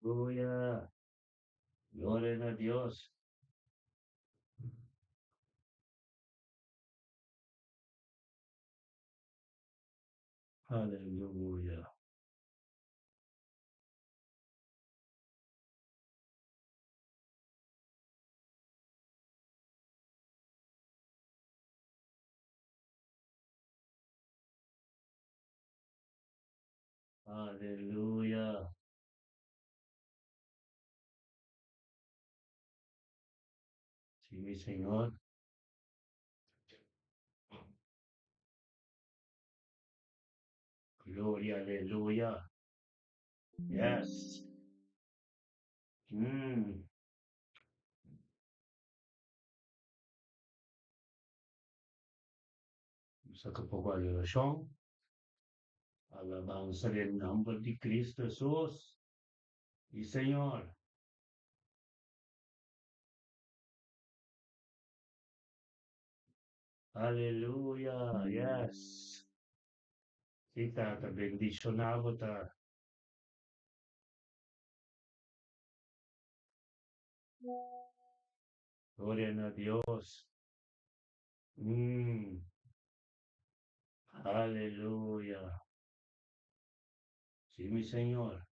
Aleluya. Gloria na Dios. Aleluya. Aleluya. Sí, mi Señor. Gloria, aleluya. Yes. Saka poko adorashon. Alabansa den nomber di Cristo Jesus. Y Señor. Aleluya. Yes. Sí, Tata, bendiciona bo ta. Gloria na Dios. Aleluya. Sí, mi Señor.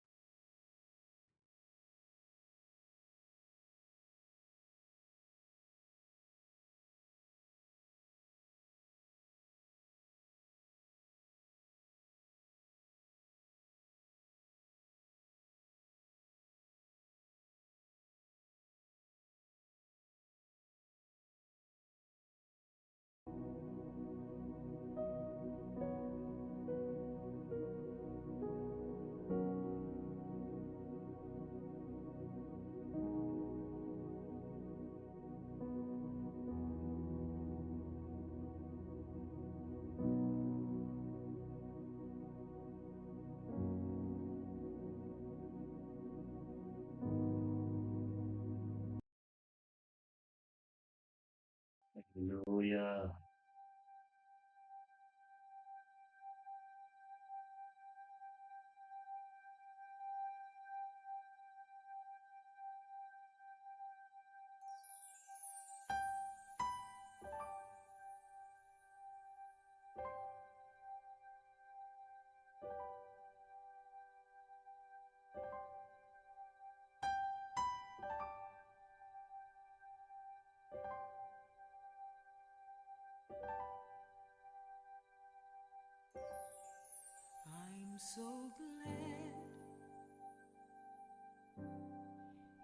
Aleluya. I'm so glad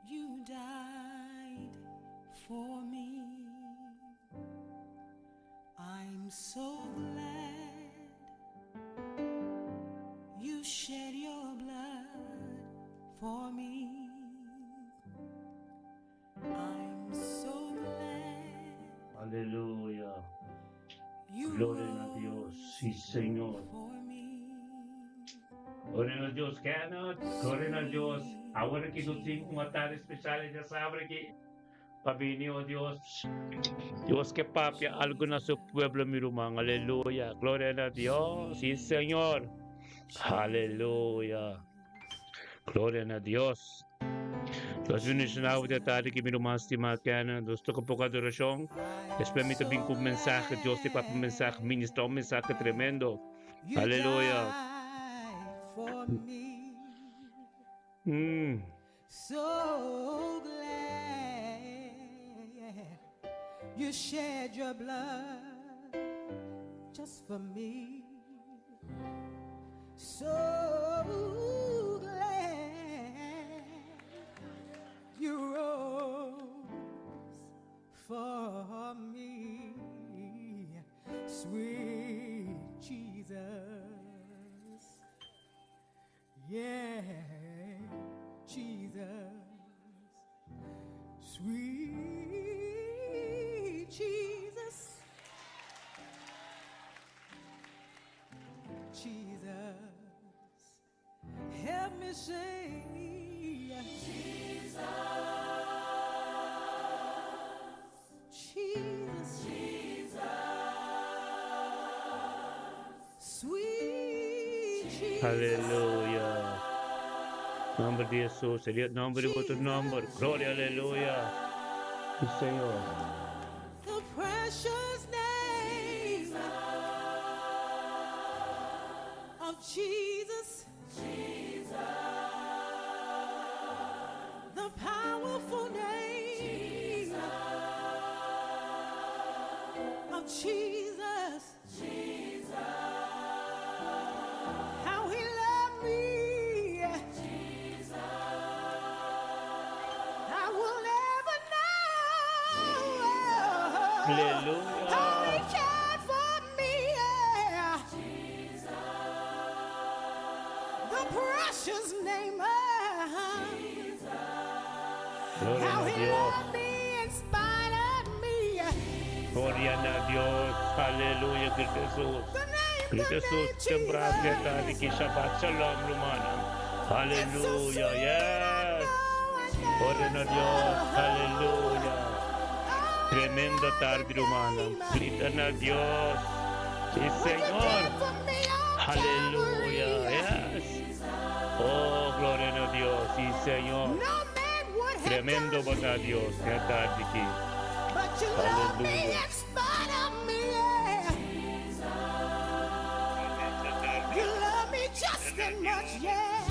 you died for me. I'm so glad you shed your blood for me. I'm so glad. Aleluya. You Gloria na Dios. Sí, Señor. for me. Gloria na Dios, Kenneth. Gloria na Dios. Awor aki nos tin un atardi espesial i djasabra aki pa bini, oh Dios. Dios ke papia algu na su pueblo, mi ruman. Aleluya. Gloria na Dios. Sí, Señor. Aleluya. Gloria na Dios. Dios bendiciona bo di atardi aki, mi ruman stima Kenneth. Nos toca poco adoracion. Despues mi ta bin cu un mensahe. Dios te papia un mensahe, ministra un mensahe tremendo. You Aleluya. died for me. So glad you shed your blood just for me. So glad you rose for me. Sweet Jesus. Yeah, Jesus. Sweet Jesus. Jesus. Help me say Jesus. Jesus. Jesus. Sweet Jesus. Aleluya. Nomber di Hesus, seria nomber di boto nomber. Gloria, aleluya. Sí, Señor. The precious name of Jesus. The powerful name of Jesus. How he loved me. I will never know how he Aleluya. cared for me. Yeah. The precious name of Gloria how na he Dios. loved me in spite of me. Gloria na Dios. Aleluya, Cristo Jesus. The name, the Cristo name Jesus, tembrado Jesus. tarde que Shabbat Shalom, rumana. It's so Aleluya, sweet. I yes. know, I know, Gloria I na Dios. know. Aleluya. Oh, I Tremenda love the tarde, rumana. name. Grita na Dios. Sí, What you Señor. did for me on Aleluya, Calvary. yes. Oh, gloria na Dios. Sí, Señor. No man would have Tremendo done. bota Dios. Que tarde aquí. But you love me Aleluya. in spite of me. Yeah. You love me just as much, yeah.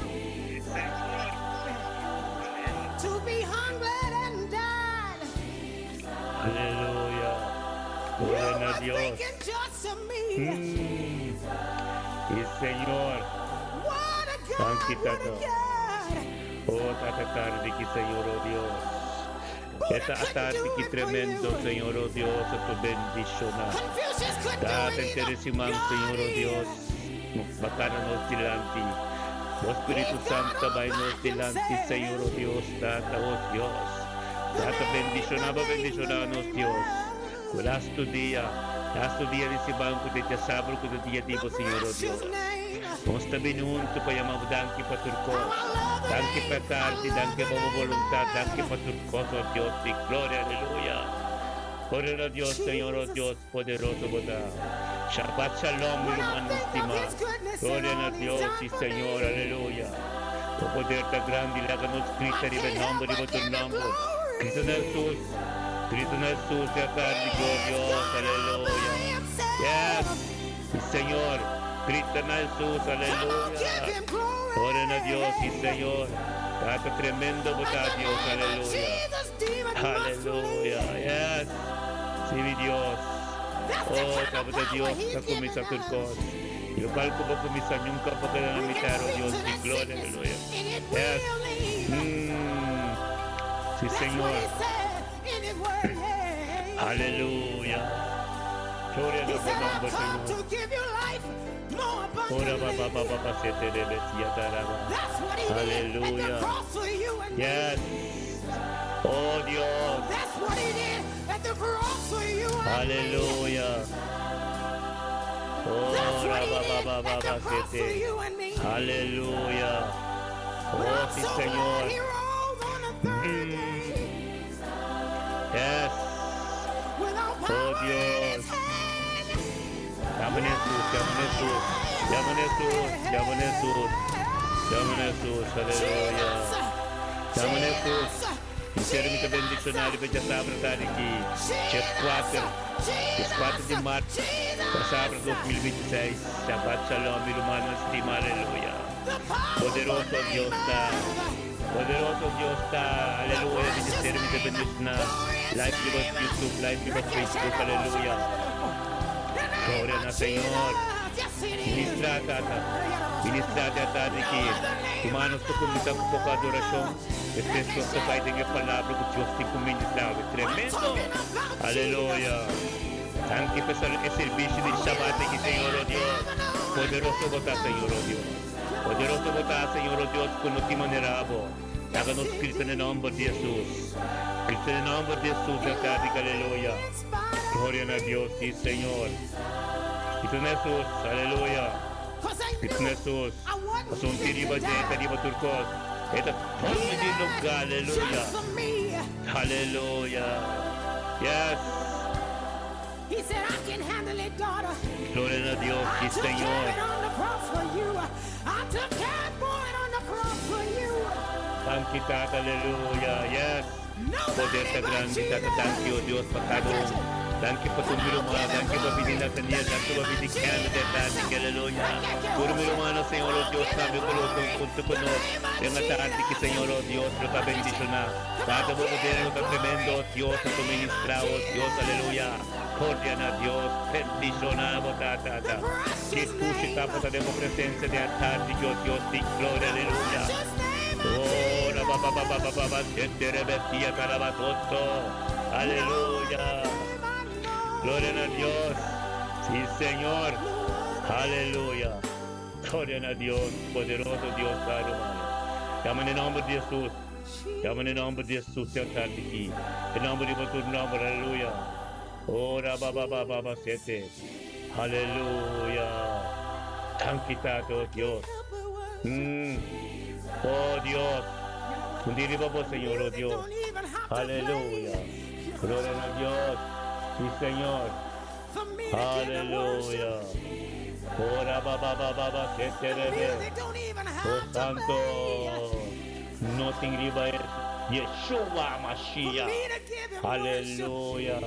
To be hungered and died. Aleluya. You Gloria na were Dios. thinking just of me. Sí, Señor. What a God, Thank you, what a Tata. God. Oh, tata tarde que Señor, oh Dios. Buddha Esta couldn't tarde do que it for tremendo, you. Señor, oh Dios, a tu bendición. Confucius couldn't do Tata it either. interesimang, God Señor, oh Dios. is. Bacana nos dilante. O Espíritu He's God Santo, all vai by nos dilante, Señor, himself. oh Dios. Tata, oh Dios. The Tata, name, the bendicionaba, name, the bendicionanos, name Dios. of Last dia, last dia desse banco de te sábado que dia the digo, Señor, oh Dios. precious name. Nós também junto para chamar danke para How turco. I love the Danke name. para I tarde, love danke the para name voluntad, danke of para turco, oh Dios, y gloria, aleluya. Gloria a Dios, Señor, oh Jesus. Dios, poderoso, bota. Shabbat shalom, When I hermano think of estimado. his goodness and Gloria a all he's Dios done y for Señor, me, aleluya. O poder tan grande, la que nos I grita y can't el help nombre y but tu give him nombre. Cristo glory. Jesús, Cristo Jesús, de He tarde, is glorioso, God all by aleluya. Yes, himself. sí, Señor, Cristo Jesús, Come on, aleluya. give him Gloria a Dios y glory. Señor. Tata tremendo At bota the Dios, name of aleluya. Jesus, demons must Aleluya, flee. yes. Sí, mi Dios. That's the Oh, kind of tata power Dios, he's está given comienza us. turcos. Y lo cual como comienza nunca porque la We can mitad, oh speak Dios, to y that gloria, sickness aleluya. and it Yes. will leave. Sí, That's what Señor. he said in his word. Yeah. Aleluya. Gloria a He Dios, said, I've nombre, come Señor. to give you life more Ora ba ba ba abundantly. ba ba se te debe si ataraba. That's what he did at the Aleluya. cross for you and me. Yes. Oh Dios. That's what he did at the cross for you and me. Aleluya. That's Ora what he ba ba did ba ba at the ba se cross for te. you and me. Aleluya. But Oh I'm sí, so glad Señor. he rose on the third day Yes. with all Oh power in Dios. his hand. Llama a Jesús, llama a Jesús, llama a Jesús, llama a Jesús, llama a Jesús, aleluya. Llama a Jesús. Quero me bendicionar e já sabe estar aqui. Dia 4, dia 4 de março, passava 2026. Shabbat Shalom, irmão estima, aleluia. Poderoso Dios está. Poderoso Dios está, aleluya. Ministério me bendicionar. Live riba YouTube, live riba Facebook, aleluya. Gloria al Señor. Ministra, Tata. Ministra, Tata, de que humanos to começar com pouca adoração. Después Dios te vai ter palavra que Dios te ministrar. Tremendo. Aleluya. Thank you por el servicio del Shabbat aquí, Señor, oh Dios. Poderoso bota, Señor, oh Dios. Poderoso bota, Señor, oh Dios, con no te manera, bo. Háganos Cristo en el nombre de Jesús. Cristo en el nombre de Jesús, acá, aleluya. Gloria a Dios, sí, Señor. Cristo Jesús, aleluya. Cristo Jesús. Asunti riba jeta riba turcos. Eta todo di lugar, aleluya. Aleluya. Yes. He said, I can handle it, daughter. Gloria a Dios, I sí, took care Señor. of it on the cross for you. I took care for it on the cross for you. Danki Tata, aleluya. Yes. Poder ta grandi, Tata. Danki, oh Dios, pa kada un. Danki pa tur mi ruman. Danki pa bini Nathaniel. Danki pa bini Kenneth den tardi ki, aleluya. Tur mi rumannan, Señor, oh Dios, tambe ku lo ta huntu ku nos den a tardi ki, Señor, oh Dios, lo ta bendishoná. Tata, bo poder lo ta tremendo, oh Dios, ta suministrá, oh Dios, aleluya. Gloria na Dios, bendishoná bo Tata. Ki dushi ta pa ta den bo presencia den a tardi ki, oh Dios di gloria, aleluya. Oh, ra ba ba ba ba ba ba ba, sete re bestia ta ra ba toto. Aleluya. Gloria na Dios. Si, Señor. Aleluya. Gloria na Dios, poderoso Dios ta, rumannan. Yama na e nomber di Jesus. Yama na e nomber di Jesus den a tardi ki. E nomber riba tur nomber, aleluya. Oh, ra ba ba ba ba ba, sete. Aleluya! Danki Tata, oh Dios. Mm. Oh Dios. Un di riba bo, Señor, oh Dios. Aleluya. Gloria na Dios. Sí, Señor. Aleluya. Ora ba ba ba ba ba se te rebe. Oh Santo. No tin riba e Yeshua Mashiach. Aleluya.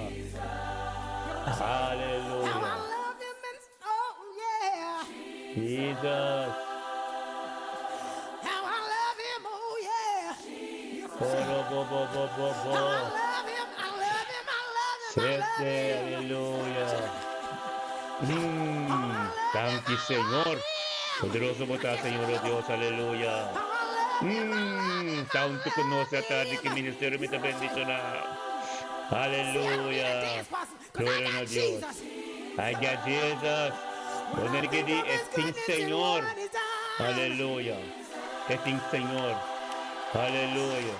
Aleluya. Jesus. Oro bo bo bo bo bo. Sete, aleluya. Mm, danki Señor. Poderoso bo ta, Señor, oh Dios, aleluya. Mm, tantu ku nos a tardi ki ministerio mi ta bendishoná. Aleluya. Gloria na Dios. I got Jesus. Bo neri ke di e tin Señor. Aleluya. E tin Señor. Aleluya.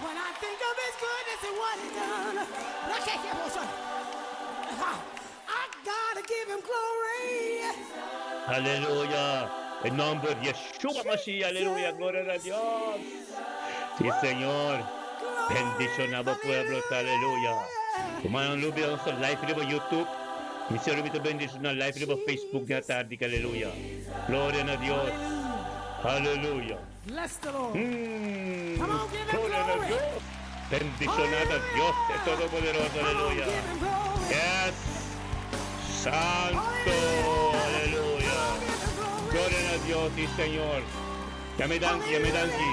Aleluya. E nomber Yeshua Mashiach. Aleluya. Gloria na Dios. Si Señor. Bendiciona bo pueblo. Aleluya. Rumannan lo bira nos live riba YouTube. Mi Señor mi ta bendiciona live riba Facebook den atardi. Aleluya. Gloria na Dios. Aleluya. Gloria na Dios. Bendicionada Dios e Todopoderoso. Aleluya. Yes. Santo. Aleluya. Gloria na Dios y Señor. Yam'e danki, yam'e danki,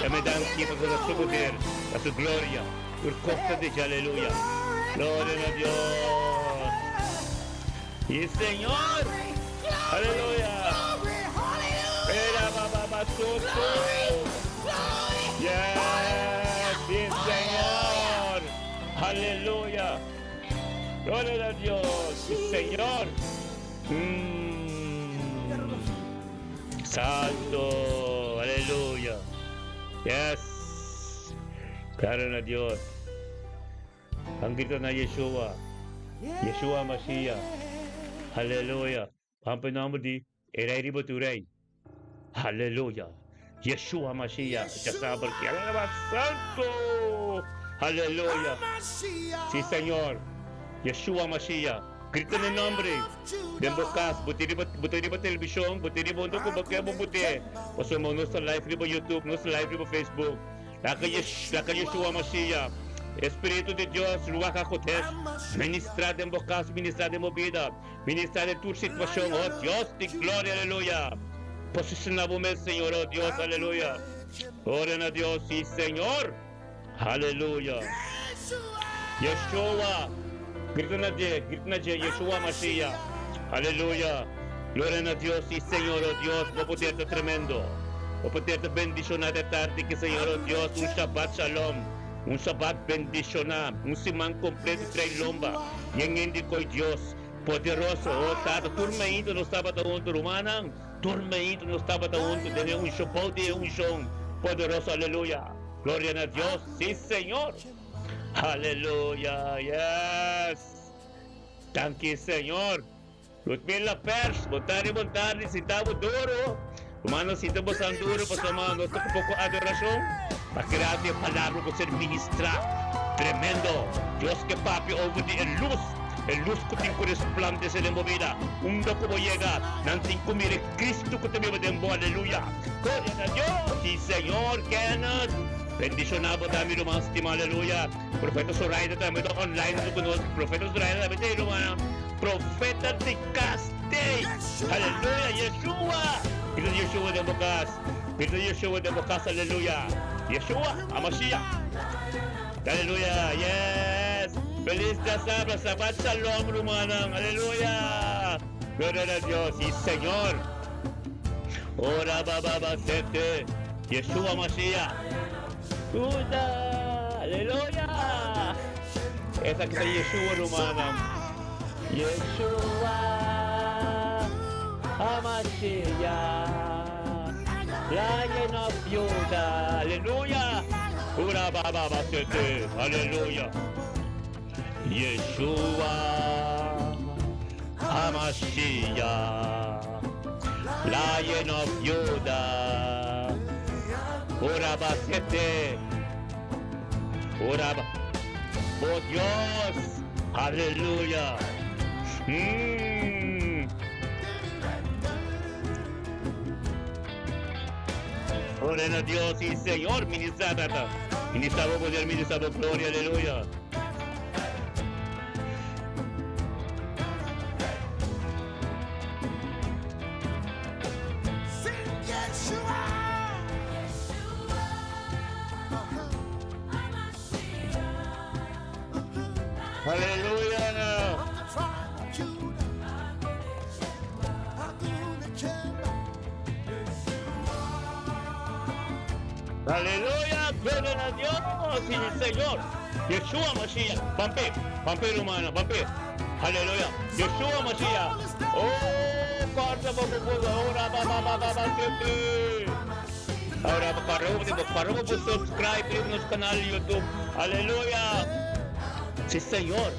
yam'e danki pasobra su poder, pa su gloria, tur cos ta deja, aleluya. Gloria na Dios. Y Señor, aleluya. Era ba ba ba su su. Yes, sí Señor. Aleluya. Gloria na Dios, sí Señor. Mm. Santo, aleluya. Yes. Claro na Dios. Ang grito na Yeshua. Yeshua Mashiach. Aleluya. Pampa nomber di e rei riba tur rei. Aleluya. Yeshua Mashiach. Ya sabe que alaba santo. Aleluya. Sí, Señor. Yeshua Mashiach. Grita na nombre. Den bo cas, bo tin riba, bo tin riba television, bo tin riba unda cu bo ke bo bute. Pasobra nos ta live riba YouTube, nos ta live riba Facebook. Laga Yesh, laga Yeshua Mashiach, Espiritu di Dios, Ruach HaKodesh, ministra den bo cas, ministra den bo bida, ministra den tur situacion. Oh Dios di gloria, aleluya. Posiciona bo mes, Señor, oh Dios, aleluya. Gloria na Dios, si Señor. Aleluya. Yeshua. Grita na dje, grita na dje, Yeshua Mashiach. Aleluya. Gloria na Dios, si Señor, oh Dios, bo poder ta tremendo. Bo poder ta bendiciona de tardi ki Señor, oh Dios, un Shabbat Shalom. Un Shabbat bendiciona, un siman completo trae lomba. Yen yen di coy Dios, poderoso, oh Tata, tur mainta nos tabata hunto, rumannan, tur mainta nos tabata hunto den e unshon, bou di e unshon poderoso, aleluya. Gloria na Dios, si Señor. Aleluya, yes. Danki Señor. Ludmila Pers, bon tardi, bon tardi. Sinta bo duro. Rumannan, sinta bosan duro pasobra nos ta ku poko adorashon. Pa krea di e palabra ku ser ministrá. Tremendo. Dios ke papia over di e lus. E lus ku tin ku resplandesé den bo bida. Unda ku bo yega, nan tin ku mira e Cristo ku ta biba den bo. Aleluya. Gloria na Dios. Si Señor, Kenneth. Bendishoná bo ta mi ruman stima, aleluya. Profeta Zoraida tambe ta online huntu ku nos. Profeta Zoraida tambe ta e rumannan. Profeta di kas tei. Aleluya, Yeshua! Grita Yeshua den bo kas. Grita Yeshua den bo kas, aleluya. Yeshua, Hamashiach. Aleluya, yes! Feliz Diasabra, Shabbat Shalom rumannan, aleluya! Gloria na Dios y Señor. Ora ba ba ba sete, Yeshua Mashiach. Juda, aleluya! Esaki ta Yeshua rumannan. Yeshua HaMashiach, Lion of Judah, aleluya! Ura ba ba ba sete, aleluya! Yeshua HaMashiach, Lion of Judah, ura ba sete, ura ba, bo Dios, aleluya! Mm. Gloria na Dios y Señor, ministra tata. Ministra bo poder, ministra bo gloria, aleluya. Sing Yeshua. Aleluya. From the tribe of Judah. Agune Chemba. Aleluya. Gloria na Dios y Señor. Yeshua Mashiach. Pampe, pampe hermano, pampe. Aleluya. Yeshua Mashiach. Oh, corta por ahora, ba ba ba ba ba. Ahora, para po subscribe en nuestro canal YouTube. Aleluya. Sí, Señor.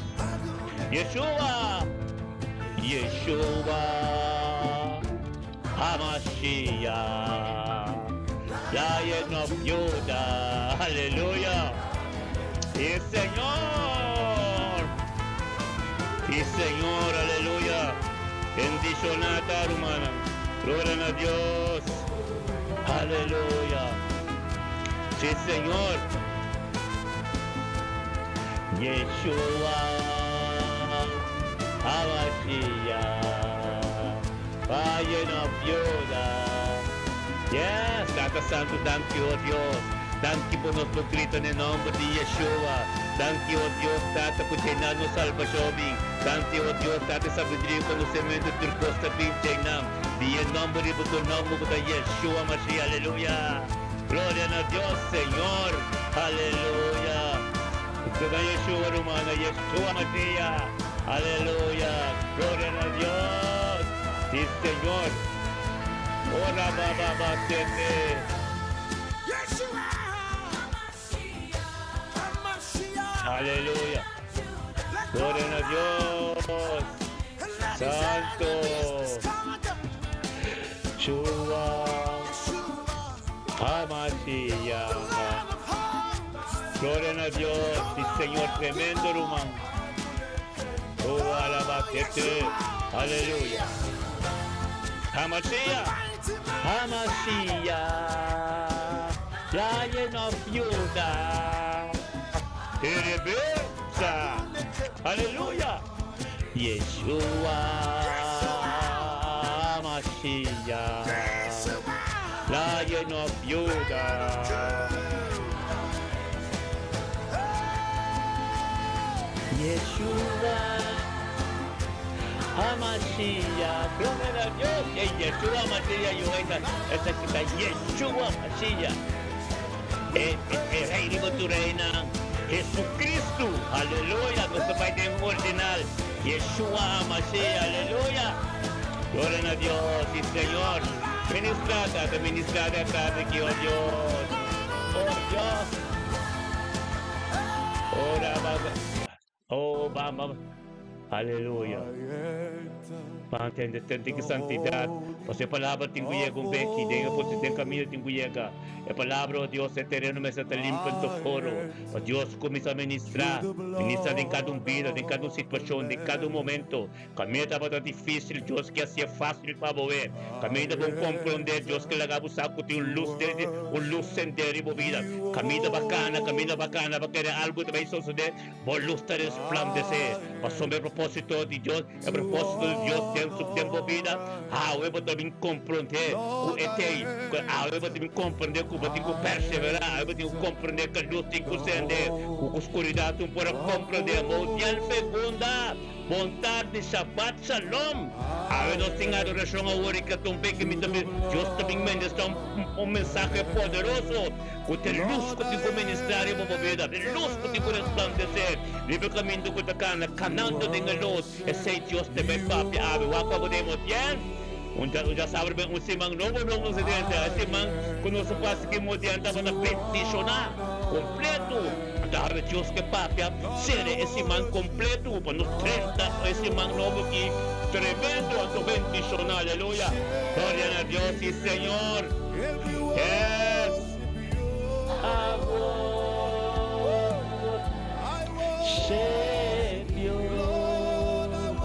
Yeshua. Yeshua. HaMashiach. Lion of Judah. Aleluya. Sí, Señor. Sí, Señor. Aleluya. Bendishoná, hermana. Gloria a Dios. Aleluya. Sí, Señor. Yeshua. HaMashiach. Lion of Judah. Yes, Tata Santo, danki, oh Dios. Danki pa nos grita den nòmber di Yeshua. Danki, oh Dios, Tata, ku yena nos salbashon. Danki, oh Dios, Tata, sabiduria, konosementu, tur kos ta bin yena. Den nòmber di bo nòmber, ku ta Yeshua Mashiach, aleluya. Gloria na Dios, Señor, aleluya. Usted Yeshua, hermana, Yeshua Mashiach, aleluya. Gloria na Dios, sí, Señor. Ora, ba, ba, ba, sete. Yeshua. HaMashiach. Aleluya. Let Gloria God a Dios. And let his Santo. enemies be scattered. Yeshua. Yeshua. HaMashiach. The Lord of hosts. Gloria a Dios. Sí, Señor, tremendo, hermano. Oh, alabacete. Aleluya. HaMashiach. Mighty man. HaMashiach. Lion of Judah. Terebeza. Aleluya. Yeshua. HaMashiach. Yeshua. Lion of Judah. Yeshua. HaMashiach. Gloria a Dios. Hey, Yeshua Mashiach. Yo, esa que está Yeshua Mashiach. Rei riba tur reina. Jesucristo. Aleluya. Nuestro Pai original. Yeshua Mashiach. Aleluya. Gloria a Dios y Señor. Ministrada, ministrada, Padre, que oh Dios. Oh Dios. Ora, oh, vamos. Aleluya. Pa tende tende ki santidat. Pasobra e palabra tin ku yega un beki den e posi den kaminda tin ku yega. E palabra, o Dios, e tereno mester ta limpi en toforo pa Dios kuminsá ministrá, ministrá den kada un bida, den kada un situashon, den kada un momento. Kaminda tabata difísil, Dios ke hasié fásil pa bo e. Kaminda bo komprondé, Dios ke laga bo sa ku tin un lus den, un lus sendé riba bo bida. Kaminda bakana, kaminda bakana, bo kere algu ta bai sosodé, Bo lus ta resplandesé. Pasobra e propósito di Dios, e propósito di Dios den su den bo bida, awe bo ta bin komprondé ku e t'ei, ku awe bo ta bin komprondé ku bo tin ku perseverá, awe bo tin ku komprondé ku lus tin ku sende, ku ku skuridat un por a komprondé. Mundial Fegunda, Bon tardi, Shabbat Shalom! Awe nos tin adorashon awor i katumbe ki mi ta bin, Dios ta bin ministrá un un mensahe poderoso. Ku ta lus ku tin ku ministrá riba bo bida, e lus ku tin ku resplandesé riba e kaminda ku ta kana, kanando den e lus. Esei Dios ta bai papia awe. Wak pa bo den bo tien. Un dia, un dia sabra ben un siman nobo nobo insidente. E siman ku nos a pasa ki Modian tabata bendishoná kompletu. Anto awe Dios ke papia sere e siman kompletu pa nos drenta e siman nobo ki tremendo anto bendishoná. Aleluya! Gloria na Dios i Señor. Yes!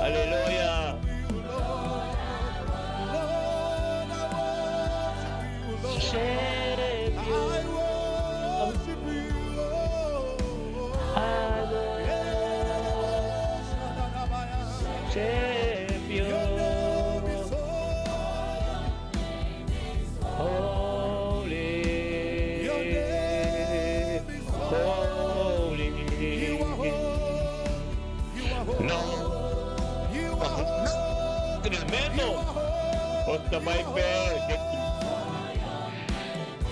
Aleluya. Holy, holy. No. Tremendo. Nos ta bai pe.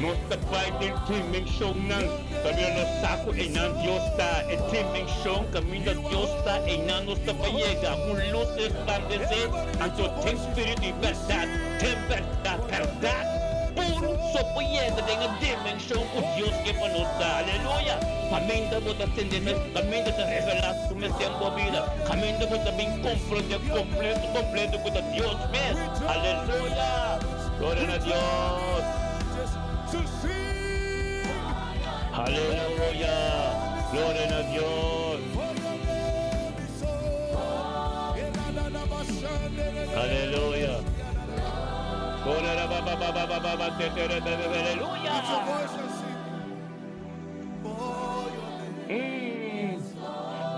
Nos ta bai den dimensionnan kaminda nos sa ku einan Dios ta. E dimension kaminda Dios ta, einan nos ta bai yega. Un lus resplandesé, anto den spiritu i bèrdat. Den bèrdat, bèrdat puru so por yega den e dimenshon ku Dios ke pa nos ta. Aleluya! Kaminda bo ta tende mes, kaminda ta revelá su mes den bo bida, kaminda bo ta bin komprondé kompleto kompleto ku ta Dios mes. Aleluya! Gloria na Dios! Aleluya! Gloria na Dios! Aleluya. Aleluya.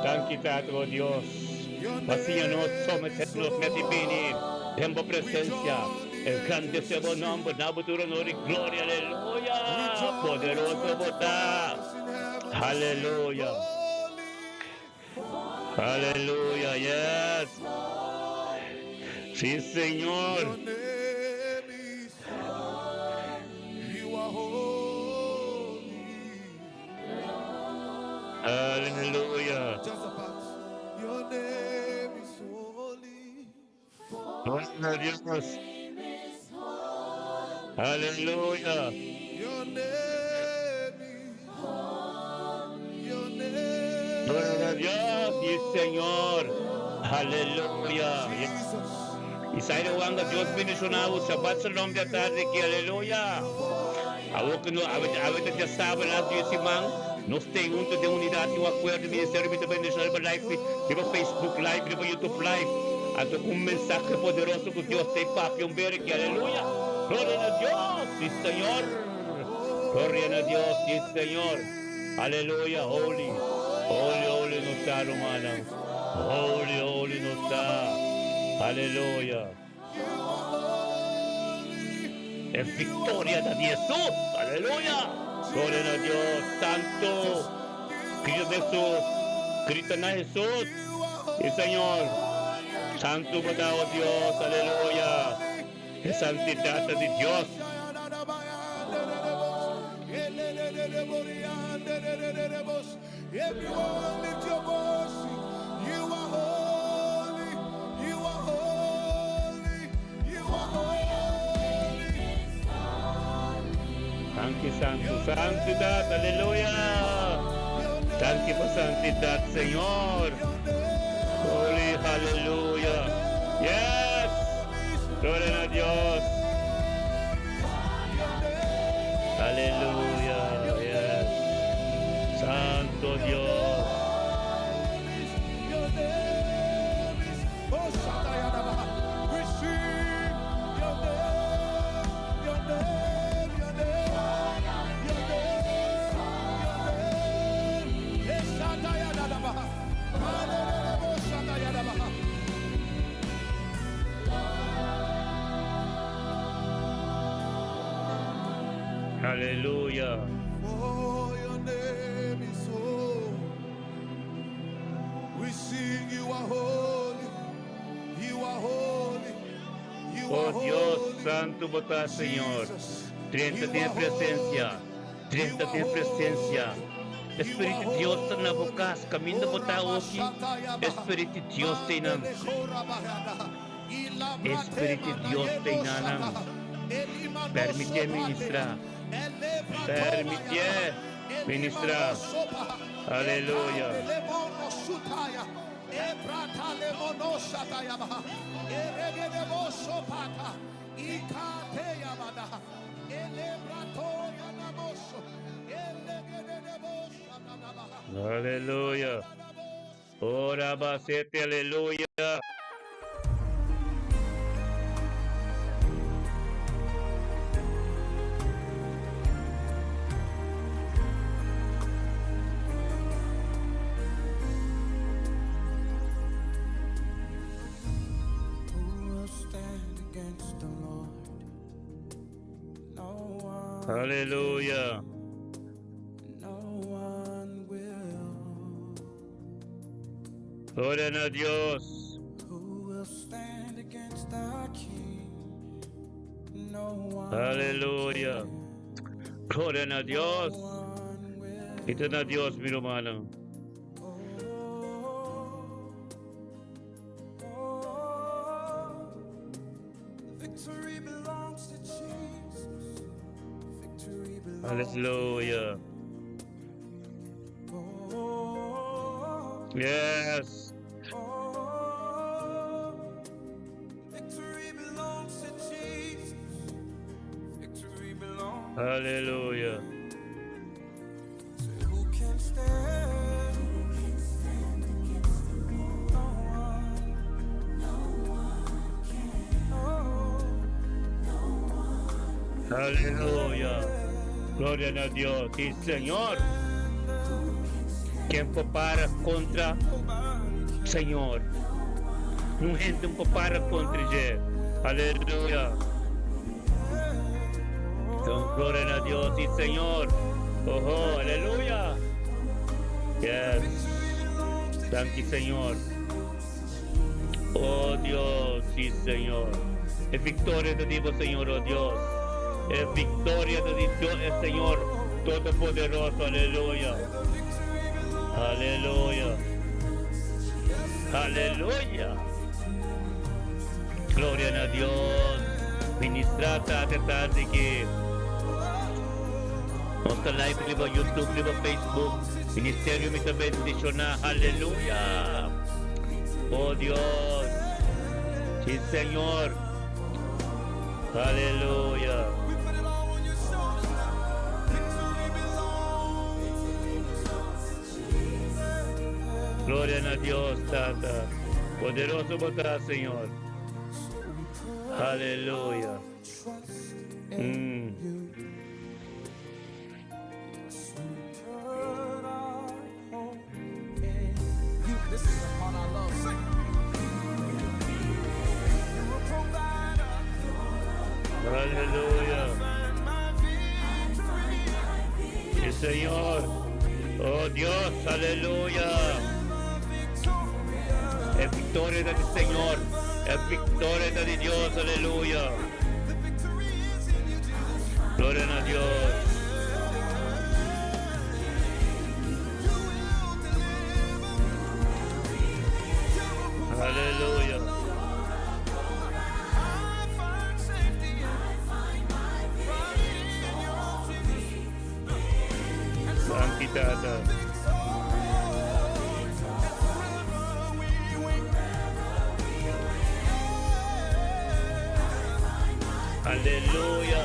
Danki Tata o Dios pa siña nos someter nos mes i bini den bo presencia. Engrandece bo nomber, na bo tur honor i gloria. Aleluya. Poderoso bo ta. Aleluya. Aleluya, yes. Sí, Señor. Aleluya. Gloria a Dios. Aleluya. Gloria a Dios y Señor. Aleluya. Isaire Wanga, Dios bendiciona bo. Shabbat shalom di atardi aki. Aleluya. Awor ku no, awe, awe ta djasabe las di e siman, nos ten hunto den unidat i un akuerdo ministerio mi ta bendiciona riba live, riba Facebook live, riba YouTube live. Anto ku un mensahe poderoso ku Dios ta e papia un bere aki. Aleluya. Gloria na Dios, si Señor. Gloria na Dios, si Señor. Aleluya, holy, holy, holy nos ta, rumannan. Holy, holy nos ta. Aleluya. E victoria ta di Hesus! Aleluya! Gloria na Dios! Santo! Cristo Hesus! Grita na Hesus! Y Señor! Santo bo ta, o Dios! Aleluya! E santidad ta di Dios! Everyone lift your voice. You are holy. You are holy. You are holy. Danki Santo. Santidad, aleluya. Danki pa santidad, Señor. Holy, aleluya. Aleluya. Yes! Gloria na Dios. Aleluya. Yes. Santo Dios. Aleluya. For your name is holy. We sing you are holy. You are holy. You Oh are Dios, holy. santo bo ta, Señor. Jesus. Drenta You den are presencia. holy. Drenta You den are presencia. holy. You Espíritu are Dios ta na bo holy. cas, caminda bo ta oki. Espíritu Dios ta einan. Espíritu Dios ta einanan. Permitié ministrar. Permitié ministrar. Aleluya. Aleluya. Ora basete, aleluya. Who will stand against the Lord? No one. Aleluya. No one will. Gloria na Dios. Who will stand against the King? No one. Aleluya. Gloria na Dios. No one will. Ito na Dios, mi rumannan. Oh, oh, victory belongs to Jesus. Victory belongs to Aleluya. Oh, Yes. oh, victory belongs to Jesus. Victory belongs. Aleluya. So who can stand? Who can stand against the Lord? No one. No one can. Oh, no one. Aleluya. Gloria na Dios. Sí, Señor. Ken por para kontra Señor? Niun hende no por para kontra dje. Aleluya. Anto, gloria na Dios, sí, Señor. Oh, aleluya. Yes. Thank you, Señor. Oh Dios, sí, Señor. E viktoria ta di bo, Señor, oh Dios. E viktoria ta di Dios, e Señor Todopoderoso. Aleluya. Aleluya. Aleluya. Gloria na Dios. Ministrá e tardi aki. Nos ta live riba YouTube, riba Facebook. Ministerio Mi Ta Bendishoná. Aleluya. Oh Dios. Sí, Señor. Aleluya. We put it all on your shoulders now. Victory belongs. Gloria na Dios, Tata. Poderoso bo ta, Señor. Aleluya. Trust in you. Yes, we put our hope in you. This is the part I love. Sing. You're a provider. Aleluya. Find my victory. Sí, Señor. Oh Dios, aleluya. Victoria. E viktoria ta di Señor. E viktoria ta di Dios, aleluya. The victory is in you, Jesus. Gloria na Dios. You will deliver. You will provide. Aleluya. I find safety right in your arms, Jesus. And so Thank you, Tata. victorious, and forever we win. Aleluya.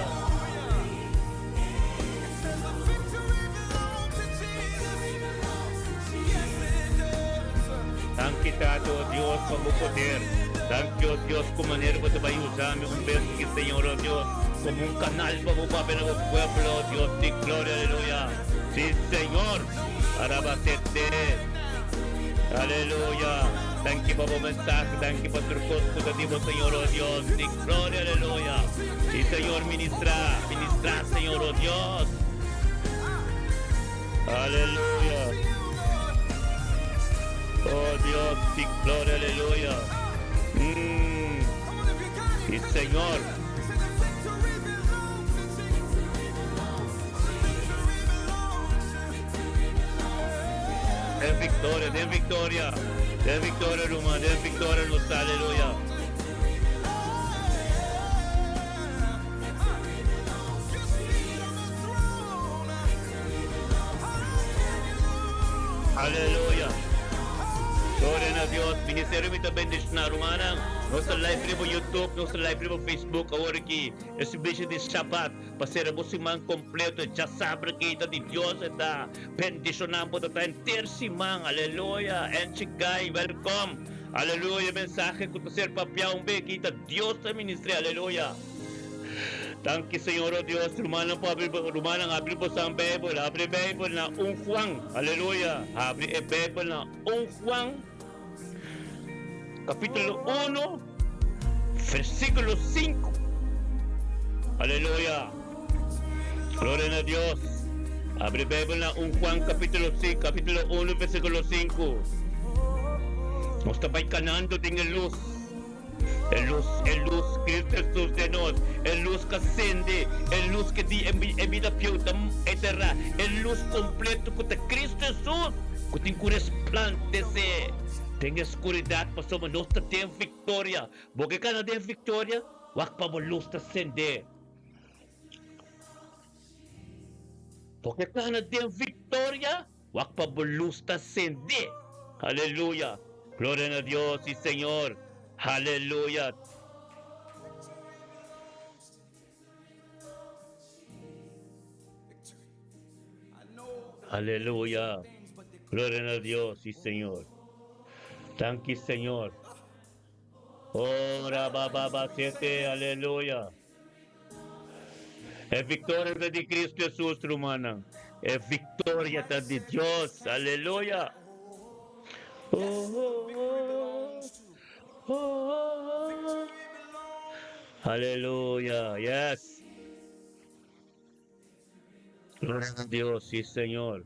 Danki Tata o Dios pa bo poder. Danki o Dios ku manera bo ta bai usa mi un bes aki Señor o Dios komo un kanal pa bo papia na bo pueblo o Dios di gloria aleluya. Si Señor. Arabasete. Aleluya. Danki pa bo mensahe, danki pa tur kos ku ta di bo Señor o Dios di gloria aleluya. Si Señor ministra, ministra Señor o Dios. Aleluya. Oh Dios, di gloria, aleluya. Si Señor. Den victoria, den victoria. Den victoria, ruman, den victoria nos ta, aleluya. Aleluya! Gloria na Dios! Ministerio mi ta bendiciona rumannan. Nos ta live riba YouTube, nos ta live riba Facebook awor aki. E servicio di Shabbat pa cera bo siman completo. Djasabra aki ta di Dios e ta bendiciona bo ta ta henter siman. Aleluya! Enchi Guy, welcome! Aleluya! Mensahe cu ta ser papia un be aki ta Dios ta ministria. Aleluya! Danki Señor o Dios, rumannan por abri rumannan abri bosan Bijbel, abri Bijbel na un Juan, aleluya, abri e Bijbel na un Juan capítulo 1 versículo 5, aleluya, gloria na Dios, abri Bijbel na un Juan capítulo 5, capítulo 1 versículo 5, nos ta bai canando den e luz. E lus, e lus, Cristo Jesus den nos, e lus ka sende, e lus ke di e bida fieu ta eterna, e lus kompleto ku ta Cristo Jesus, ku tin ku resplandesé den e skuridat pasobra nos ta den viktoria. Bo ke kana den viktoria? Wak pa bo lus ta sende. Bo ke kana den viktoria? Wak pa bo lus ta sende. Aleluya! Gloria na Dios y Señor. Aleluya! Aleluya! Gloria na Dios y Señor. Danki Señor. Ora ba ba ba sete. Aleluya! E victoria ta di Cristo Jesus, rumannan. E victoria ta di Dios. Aleluya. Oh, oh, oh. Oh, oh, oh. Aleluya. Yes. Gloria a Dios, sí, Señor.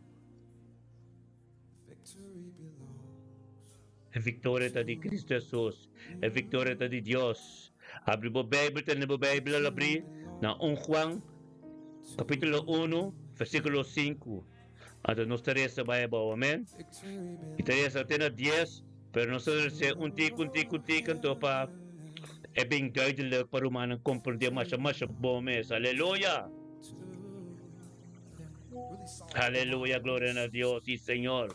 E victoria ta di Cristo Jesus. E victoria ta di Dios. Abri bo Bijbel, tene bo Bijbel al abri na 1 Juan capítulo 1 versículo 5. Anto nos ta reza bai abao, amen. Y ta reza te na 10, pero nos ta reza un tik, un tik, un tik, anto pa e bin duidelijk pa rumannan comprende masha masha bon mes. Aleluya! Aleluya, gloria na Dios y Señor.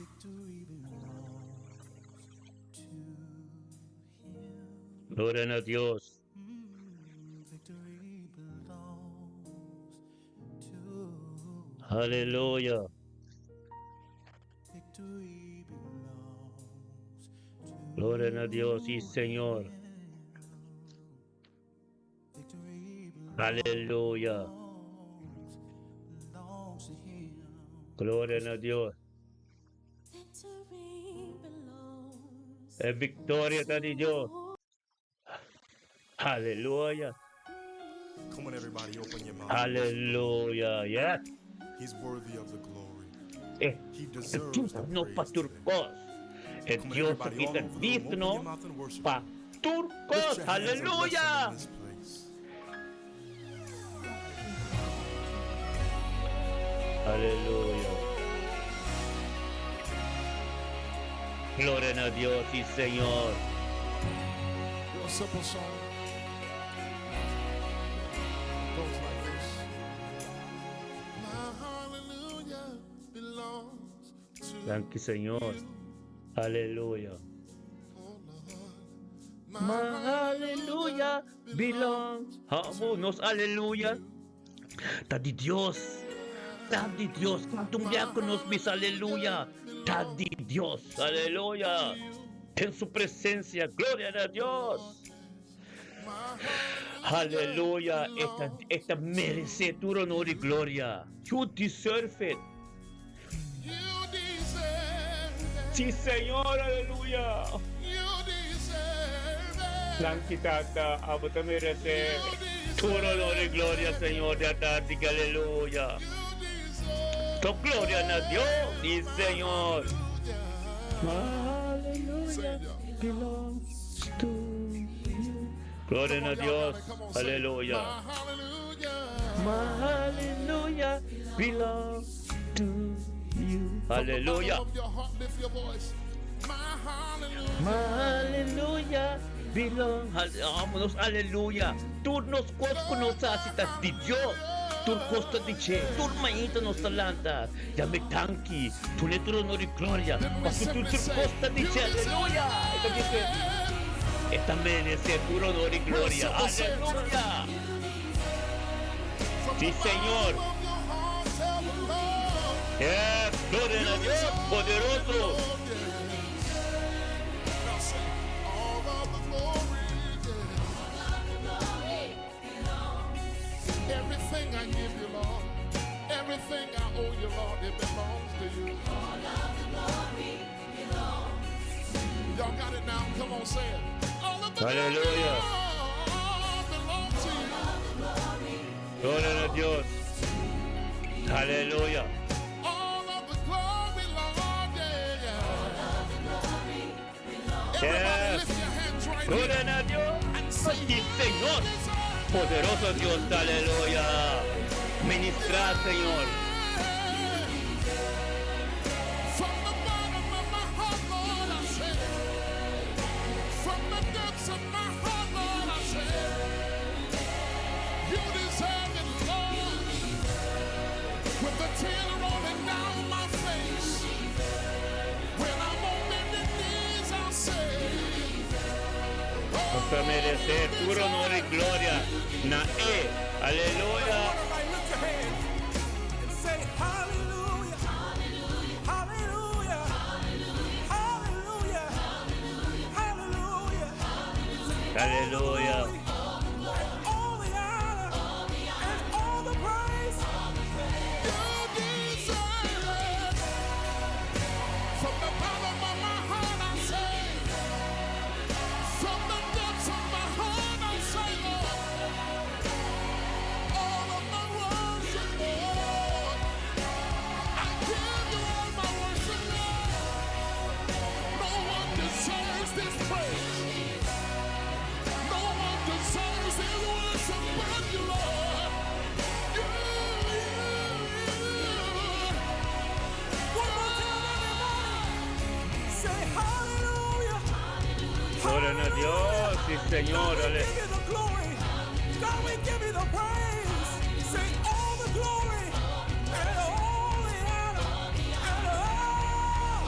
Gloria na Dios. Aleluya. Gloria na Dios y Señor. Aleluya. Gloria na Dios. E victoria ta di Dios. Aleluya. Come on, everybody, open your mouth. Aleluya. Yes. He's worthy of the glory. E He deserves the no pa praise tur today. kos. E Come on, Dios everybody, aki all ta over the room, open digno your mouth and worship pa him. tur Lift kos. your hands and bless him Aleluya. in this place. Aleluya. Gloria na Dios y Señor. Real simple song. It goes like this. My hallelujah belongs to Danki Señor. you, Aleluya. oh Lord. My hallelujah belongs. Amo, nos aleluya ta di Dios. Ta di Dios. Cuanto un bia cu nos bisa aleluya, ta di Dios. Aleluya. Den su presencia. Gloria na Dios. Aleluya. E ta, e ta merece tur honor y gloria. You deserve it. Sí, Señor, aleluya. Danki, Tata, abo ta merece tur honor y gloria, Señor, di atardi, aleluya. To gloria na Dios, sí, Señor. Aleluya belongs to you. Gloria na Dios, aleluya. My hallelujah belongs to you. Aleluya. My hallelujah belong. Vámonos, aleluya. Tur nos kos ku nos hasi ta di Dios. Tur kos ta di dje. Tur mainta nos ta lanta. Yam'é danki. Dun'é tur honor i gloria. Pasobra tur tur kos ta di dje. Aleluya. E ta bisa, E ta meresé tur honor i gloria. Aleluya. Sí, Señor. Yes, gloria na Dios poderoso. Everything I give you, Lord. Everything I owe you, Lord, it belongs to you. Y'all got it now? Come on, say it. All of the Hallelujah. glory belongs to you. Gloria na Dios. Aleluya. All of the glory, Lord, yeah, yeah. Everybody lift your hands right here Gloria na Dios. and say, Sí, Señor. Poderoso Dios, aleluya. Ministra, Señor. From the bottom of my heart, Lord, I say, from the depths of my heart, Lord, I say, you deserve it, Lord. With a tear rolling down my face, when I'm on bended knees, I say, Nos ta meresé tur honor i gloria. Na E. Aleluya. Everybody lift your hands and say hallelujah. Hallelujah. Hallelujah. Hallelujah. Aleluya. And all the honor and all the praise. You deserve it. From the bottom of my heart, I say, from the depths of my heart, I say, Lord, all of my worship, Lord, I give you all my worship, Lord. No one deserves this praise. No one deserves this worship but you, Lord. You, you, you. One more time, everybody. Say hallelujah. Gloria na Dios, sí, Señor. God, we Ale- give you the glory. God, we give you the praise. Say all the glory and all the honor and all.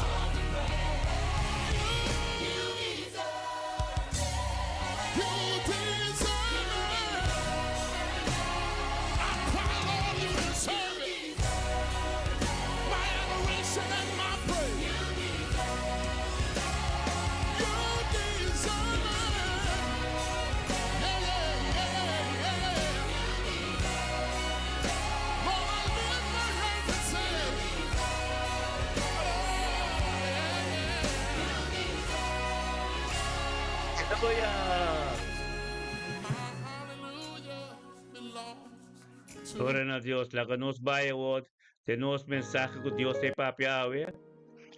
You deserve it. I cry, Lord, you deserve it. My adoration and my praise. You deserve it. Yeah. Lord, I lift my hands and say, oh, yeah. Aleluya. My hallelujah belongs to Gloria na Dios. Laga nos bai awor den nos mensahe ku Dios a papia awe.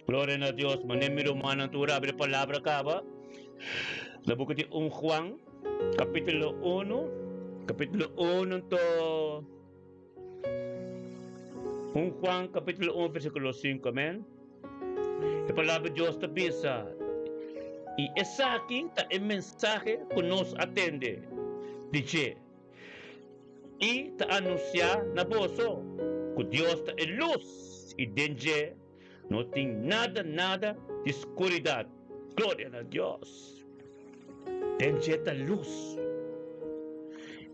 Gloria na Dios. Mane mi rumannan tur habri palabra kaba. Na buki di 1 Juan, kapítulo 1, kapítulo 1 to 1 Juan, kapítulo 1, versíkulo 5, amèn. E palabra di Dios ta bisa. I esaki ta e mensahe ku nos a tende. Di dje. I ta anunsiá na boso ku Dios ta e lus i den dje no tin nada nada di skuridat. Gloria na Dios. Den dje ta lus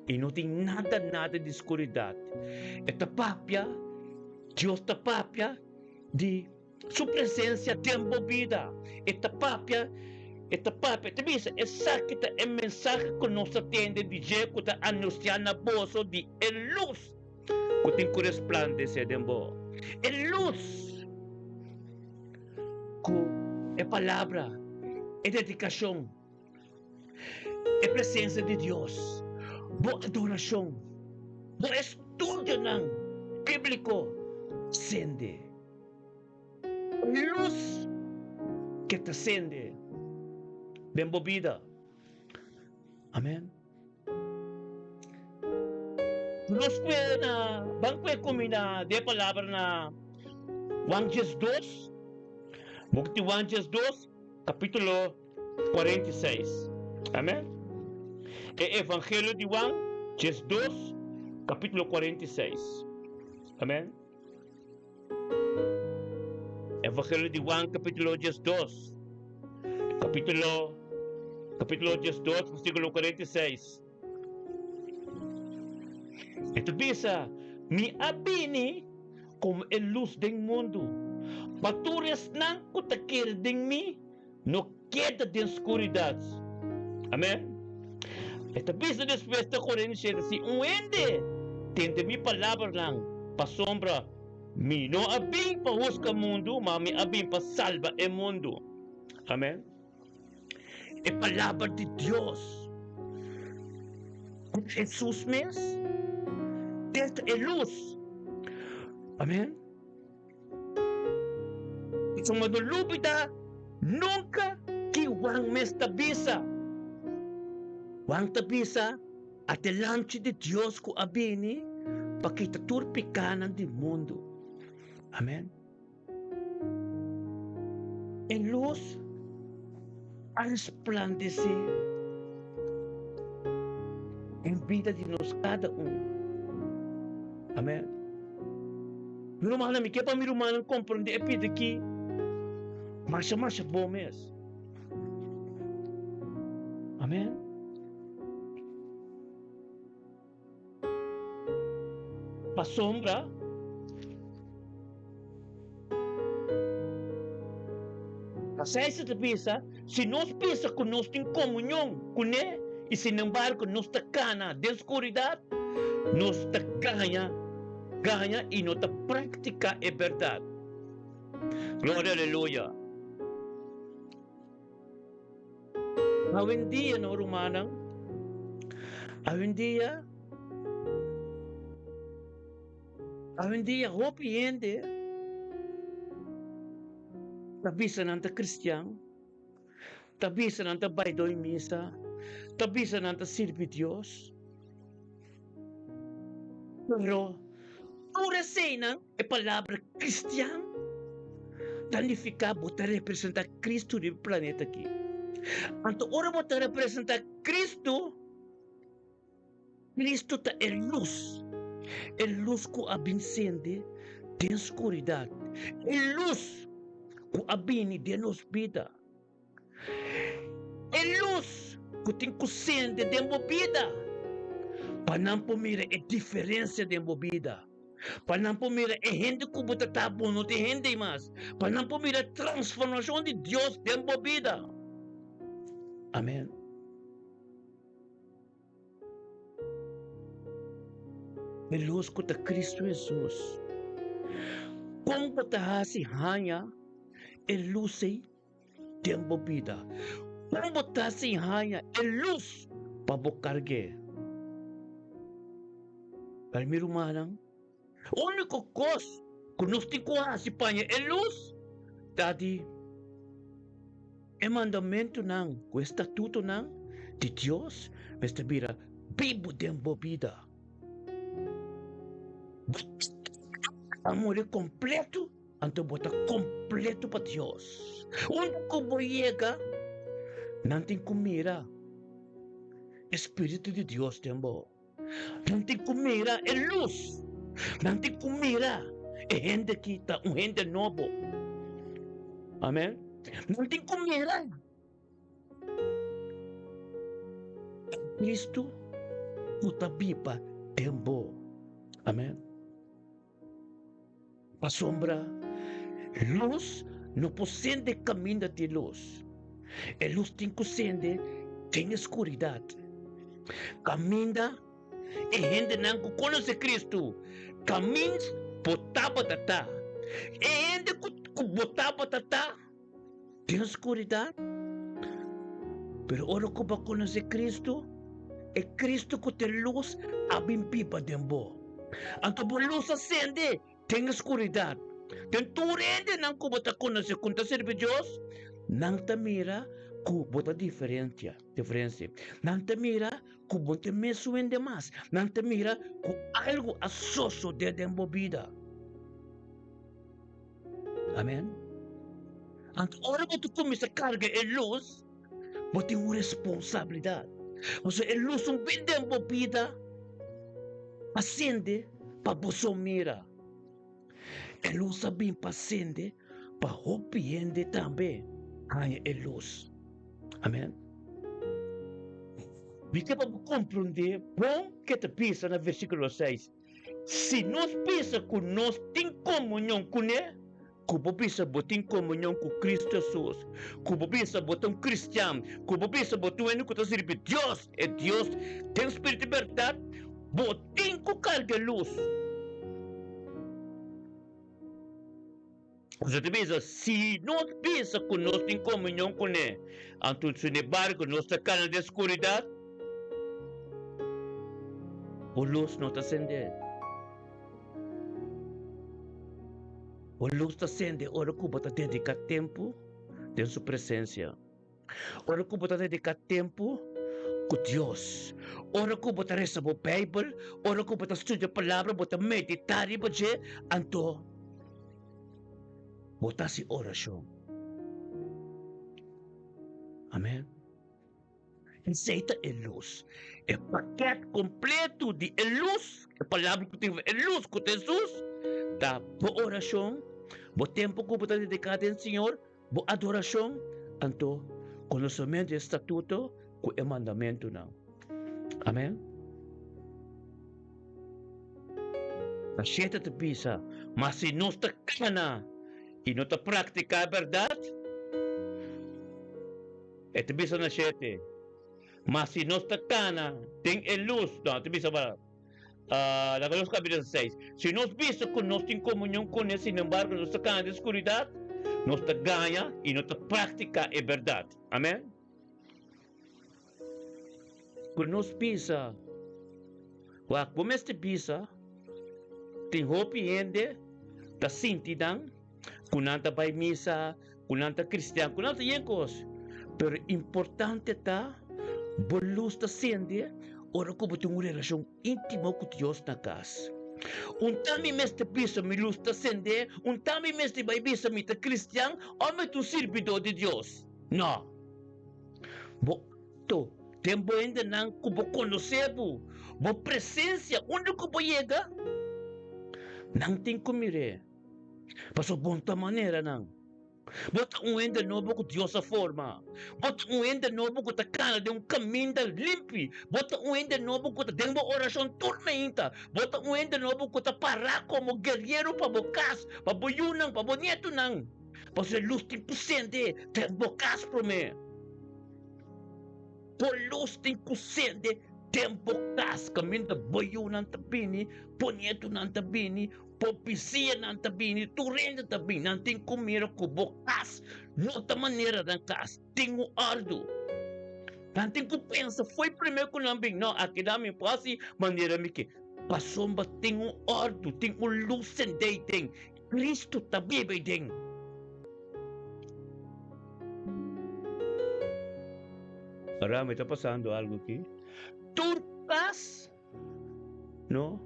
i no tin nada nada di skuridat. E ta papia, Dios ta papia di Su presensia den bo bida. E ta papia, e ta papia, e ta bisa, Esaki ta e mensahe ku nos ta tende di dje ku ta anunsiá na boso di e lus ku tin ku resplandesé den bo. E lus ku e palabra, e dedikashon, e presensia di Dios, bo adorashon, bo estudionan bíbliko sende. Lus ke ta sende den bo bida. Amen. Nos kue na ban kue kuminá den e palabra na Juan 12, Boek di Juan 12, kapítulo 46. Amen. E Evangelio di Juan 12, kapítulo 46. Amen. Evangelio di Juan capítulo 12. Capítulo capítulo 12, versículo 46. E ta bisa, Mi a bini como e luz den mundu, pa tur esnan ku ta kere den mi no keda den skuridat. Amen. E ta bisa despues ta 47, Si un hende tende mi palabranan, pasobra mi no a bin pa husga mundu, ma mi a bin pa salba e mundu. Amen. E palabra di Dios ku Hesus mes, ta e lus. Amen. Pasobra no lubida nunka ki Juan mes ta bisa. Juan ta bisa, Ata e Lamchi di Dios ku a bini pa kita tur pikanan di mundu. Amen. E lus a resplandesé den bida di nos kada un. Amen. Mi rumannan, mi ke pa mi rumannan komprendé e pida aki masha masha bon mes. Amen. Pasobra Pasei ta bisa, si nos bisa ku nos tin komunion kuné i sinembargo nos ta kana den skuridat, nos ta gaña, gaña i no ta praktiká e bèrdat. Gloria aleluya! Awendia no rumannan, awendia, awendia hopi hende ta bisa nan ta cristian, ta bisa nan ta bai doi misa, ta bisa nan ta sirbi Dios, pero tur eseinan E palabra kristian ta nifiká bo ta representá Kristu riba e planeta aki. Anto ora bo ta representá Kristu, Kristu ta e lus, e lus ku a bin sende den skuridat, e lus ku a bini den nos bida. E lus ku tin ku sende den bo bida, pa nan por mira e diferensia den bo bida, pa nan por mira e hende ku bo ta ta bo no tin hende mas, pa nan por mira e transformashon di Dios den bo bida. Amen. E lus ku ta Kristu Hesus. Kon bo ta hasi haña e lus ei den bo bida? Kon bo ta hasi haña e lus pa bo karg'é? Pero mi rumannan, úniko kos ku nos tin ku hasi pa haña e lus ta di e mandamentunan ku e statutonan di Dios mester bira bibu den bo bida. Bo a muri kompleto, anto bo ta kompleto pa Dios. Unda ku bo yega, nan tin ku mira e spiritu di Dios den bo. Nan tin ku mira e lus. Nan tin ku mira e hende ki ta un hende nobo. Amen. Nan tin ku mira. Kristu ku ta biba den bo. Amen. Pasobra lus no por sende kaminda di lus. E lus tin ku sende den e skuridat. Kaminda e hendenan ku konosé Kristu, kaminda bo tabata ta. E hende ku bo tabata ta den skuridat, pero ora ku bo a konosé Kristu, e Kristu ku ta e lus a bin biba den bo. Anto bo lus a sende den e skuridat. Den tur hendenan ku bo ta konosé ku ta sirbi Dios, nan ta mira ku bo ta diferensia, diferensia. Nan ta mira ku bo ta e mesun hende mas. Nan ta mira ku algu a sosodé den bo bida. Amen. Anto ora bo ta kuminsá karga e lus, bo tin un responsabilidat. Pasobra e lus un bin den bo bida pa sende pa bo so mira. E lus a bin pa sende pa hopi hende tambe haña e lus. Amen. Mi ke pa bo komprondé bon ke ta bisa na versíkulo seis. Si nos bisa ku nos tin komunion kuné, ku bo bisa bo tin komunion ku Kristu Hesus, ku bo bisa bo ta un kristian, ku bo bisa bo ta un hende ku ta sirbi Dios, e Dios den spiritu i bèrdat, bo tin ku karga e lus. Nos ta bisa, si nos bisa ku nos tin komunion kuné, anto sinembargo nos ta kana den skuridat, bo lus no ta sende. Bo lus ta sende ora ku bo ta dediká tempu den su presensia. Ora ku bo ta dediká tempu ku Dios, ora ku bo ta resa bo Beibel, ora ku bo ta studia Palabra, bo ta meditá riba dje, anto bo ta hasi orashon. Amèn. Esei ta e lus, e pakèt kompletu di e lus, e Palabra ku tin e lus ku ta Hesus, ta bo orashon, bo tempu ku bo ta dediká den Señor, Bo adorashon, anto, konosementu di e statuto ku e mandamentunan. Amen. Na shete ta bisa, Ma si nos ta kana i no ta praktiká e bèrdat, e ta bisa na shete, Ma si nos ta kana den e lus, no, e ta bisa pa. Laga nos kapítulo seis. Si nos bisa ku nos tin komunion kuné, sinembargo nos ta kana den skuridat, nos ta gaña i no ta praktiká e bèrdat. Amèn. Ku nos bisa, wak bo mester bisa, tin hopi hende ta sinti nan ku nan ta bai misa, ku nan ta kristian, ku nan ta yen kos. Pero importante ta bo lus ta sende ora ku bo tin un relashon íntimo ku Dios na kas. Un ta mi mester bisa mi lus ta sende, un ta mi mester bai bisa mi ta kristian òf mi ta un sirbidó di Dios. No. Bo akto den bo hendenan ku bo konosé bo, bo presensia unda ku bo yega, nan tin ku mir'é. Pasobra bo no ta manera nan. Bo ta un hende nobo ku Dios a forma. Bo ta un hende nobo ku ta kana den un kaminda limpi. Bo ta un hende nobo ku ta den bo orashon tur meinta. Bo ta un hende nobo ku ta pará komo guerriero pa bo kas, pa bo yunan, pa bo nietunan. Pasobra e lus tin ku sende den bo kas promé. Bo lus tin ku sende den bo kas kaminda bo yunan ta bini, bo nietunan ta bini, Bo bisiñanan ta bini, tur hende ta bini. Nan tin ku mira ku bo kas no ta manera nan kas, tin un òrdu. Nan tin ku pensa fo'i promé ku nan bin, no, aki nan mi por hasi manera mi ke. Pasobra tin un òrdu, tin un lus sendé den. Kristu ta biba ei den. Ora mi ta pasando algu aki. Tur kas. No.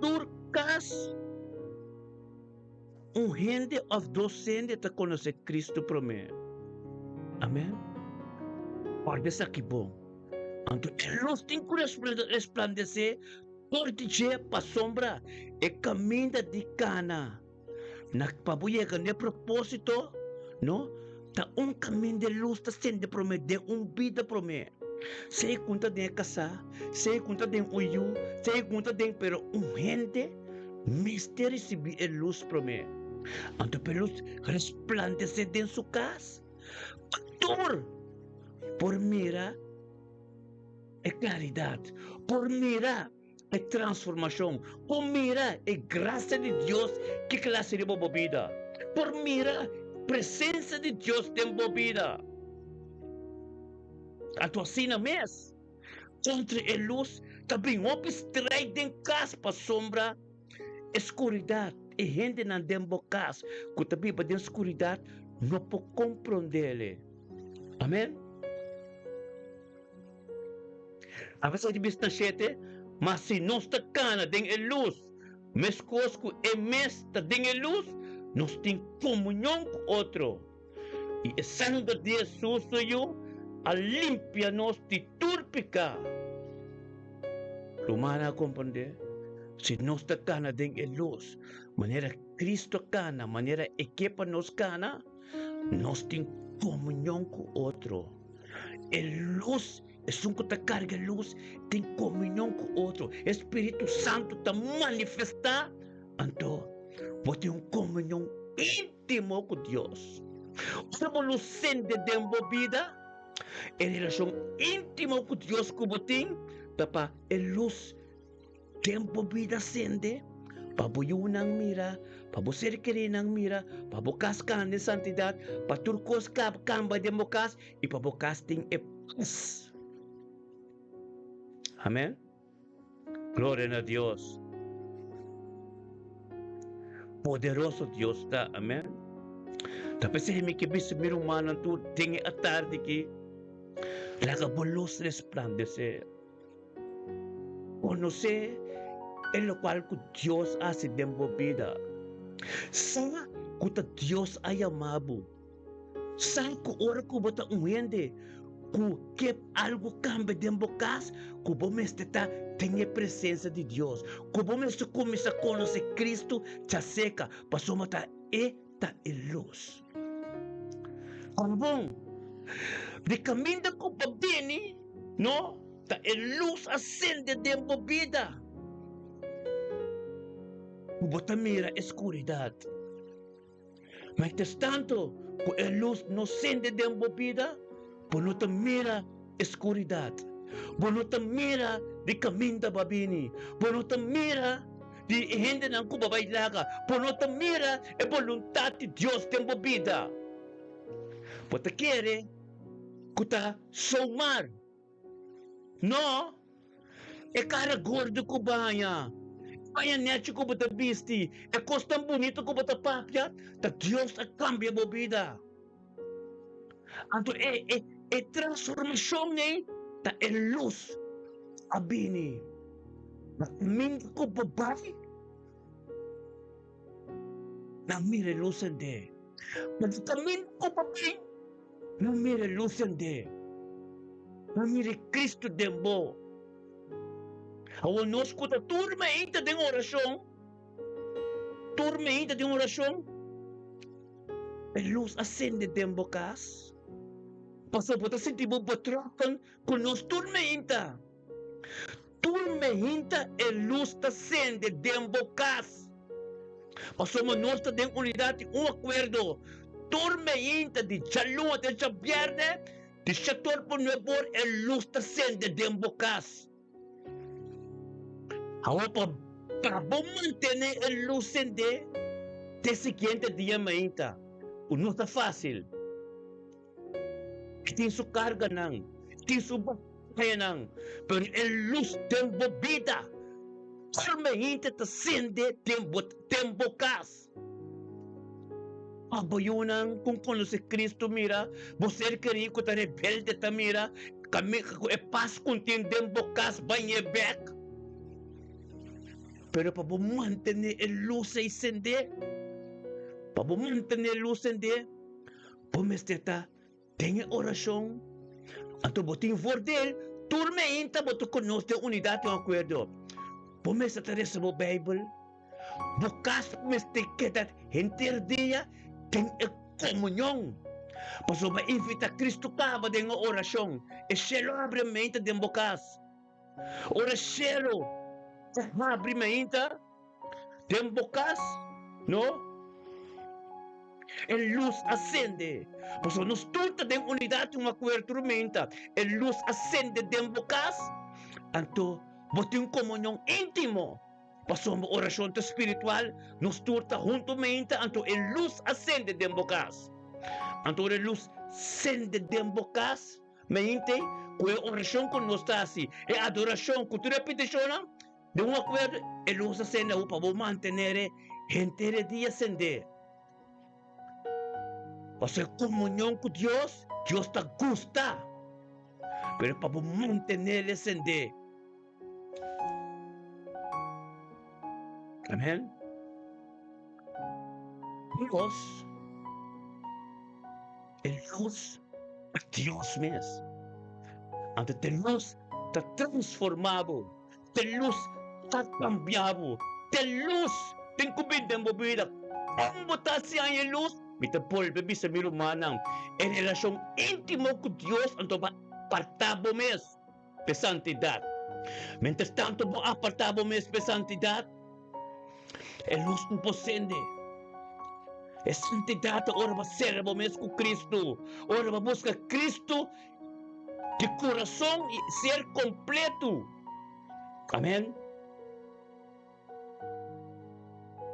Tur kas un hende òf dos hende ta konosé Kristu promé. Amèn. Kòrda esaki bon. Anto e lus tin ku resplandesé for di dje pasobra e kaminda di kana na pa bo yega n'e propósito, no. Ta un kaminda e lus ta sende promé den un bida promé. Sea ku ta den e kasá, sea ku ta den un yu, sea ku ta den pero un hende mester risibí e lus promé. Anto pa e lus resplandesé den su kas, pa tur por mira e klaridat, por mira e transformashon, por mira e grasia di Dios ke klase riba bo bida, por mira presensia di Dios den bo bida. Anto asina mes, kontra e lus ta bin hopi strijd den kas pasobra e skuridat, e hendenan den bo kas ku ta biba den skuridat no por komprondele. Amen. Apesar di bista shete, ma si nos ta kana den e lus, meskos ku e mes ta den e lus, nos tin komunion ku otro, i e sanger di Hesus su Yu a limpia nos di tur piká. Rumannan a komprendé, si nos ta kana den e lus, manera Kristu a kana, manera e ke pa nos kana, nos tin komunion ku otro. E lus, esun ku ta karga e lus, tin komunion ku otro. E Spiritu Santu ta manifestá, anto bo tin un komunion íntimo ku Dios. Ora bo lus sende den bo bida, e relashon íntimo ku Dios ku bo tin ta pa e lus Den bo bida sende, pa bo yunan mira, pa bo ser kerínan mira, pa bo kas kanda den santidat, pa tur kos kab kamba den bo kas i pa bo kas tin e pas. Amen. Gloria na Dios. Poderoso Dios ta. Amen. Ta p'esei mi ke bisa mi rumannan tur den e atardi aki, laga bo lus resplandesé. Konosé e lokual ku Dios a hasi den bo bida. Sa ku ta Dios a yama bo. Sa ku ora ku bo ta un hende ku ke algu kambia den bo kas, ku bo mester ta den e presensia di Dios, ku bo mester kuminsá konosé Kristu djaseka, pasobra ta e ta e lus. Bon, di kaminda ku bo bini, no ta e lus a sende den bo bida, ku bo ta mira e skuridat. Mientrastanto ku e lus no sende den bo bida, bo no ta mira e skuridat. Bo no ta mira di kaminda bo a bini. Bo no ta mira di e hendenan ku bo bai laga. Bo no ta mira e boluntat di Dios den bo bida. Bo ta kere ku ta somar. No! E kara gordo ku baña, e paña nechi ku bo ta bisti, e kos tan bunito ku bo ta papia, ta Dios a kambia bo bida. Anto e e e transformashon ei ta e lus a bini. Na kaminda ku bo bai, nan mira e lus sendé. Na kaminda ku bo bin, nan mira e lus sendé. Nan mira e Kristu den bo. Awor nos ku ta tur meinta den orashon, tur meinta den orashon, E lus a sende den bo kas? Pasobra bo ta sinti bo betrokken ku nos tur meinta. Tur meinta e lus ta sende den bo kas. Pasobra nos ta den unidat i un akuerdo. Tur meinta di djaluna te djabièrnè, di shator pa nuebor e lus ta sende den bo kas. Awor pa pa bo mantené e lus sendé te siguiente dia mainta, ku no ta fásil. E tin su karganan, e tin su batayanan, pero e lus den bo bida tur mainta ta sende den bo den bo kas. Abo yunan ku konosé Kristu mira bo ser kerí ku ta rebelde ta mira kaminda ku e pas ku tin den bo kas bañ'é bèk. Pero pa bo mantené e lus ei sendé, pa bo mantené e lus sendé, bo mester ta Den e orashon, anto bo tin voordeel, tur meinta bo ta konos den unidat i un akuerdo. Bo mester ta resa bo Beibel, bo kas mester keda henter dia den e komunion. Pasobra invita Cristo caba den e oracion, e cielo habri meinta den bo cas. Ora e cielo ta habri meinta den bo cas, no? E luz a sende. Pasobra nos tur ta den unidad y un acuerdo tur meinta. E luz a sende den bo cas, anto bo tin un comunion intimo. Pasobra orashon ta spiritual, nos tur ta huntu meinta, anto e lus a sende den bo kas. Anto ora e lus sende den bo kas, meinte, ku e orashon ku nos ta hasi, e adorashon ku tur e petishonnan, den un akuerdo, e lus a sende awo pa bo mantener e henter e dia sendé. Pasobra e komunion ku Dios, Dios ta gusta, pero pa bo mantener e sendé. Amen. Dios, e luz ta Dios mes. Anto te luz ta transforma bo, te luz ta cambia bo, te luz tin cu bin den bo bida. Con bo ta haci aña e luz? Mi ta bolbe bisa mi rumannan, e relacion intimo cu Dios anto bo aparta bo mes. P'e santidat. Mientras tanto bo apartá bo mes p'e santidat, e lus no por sende. E santidat ta ora bo sera bo mes ku Cristo, ora bo buska Cristo di kurason i ser kompleto. Amen.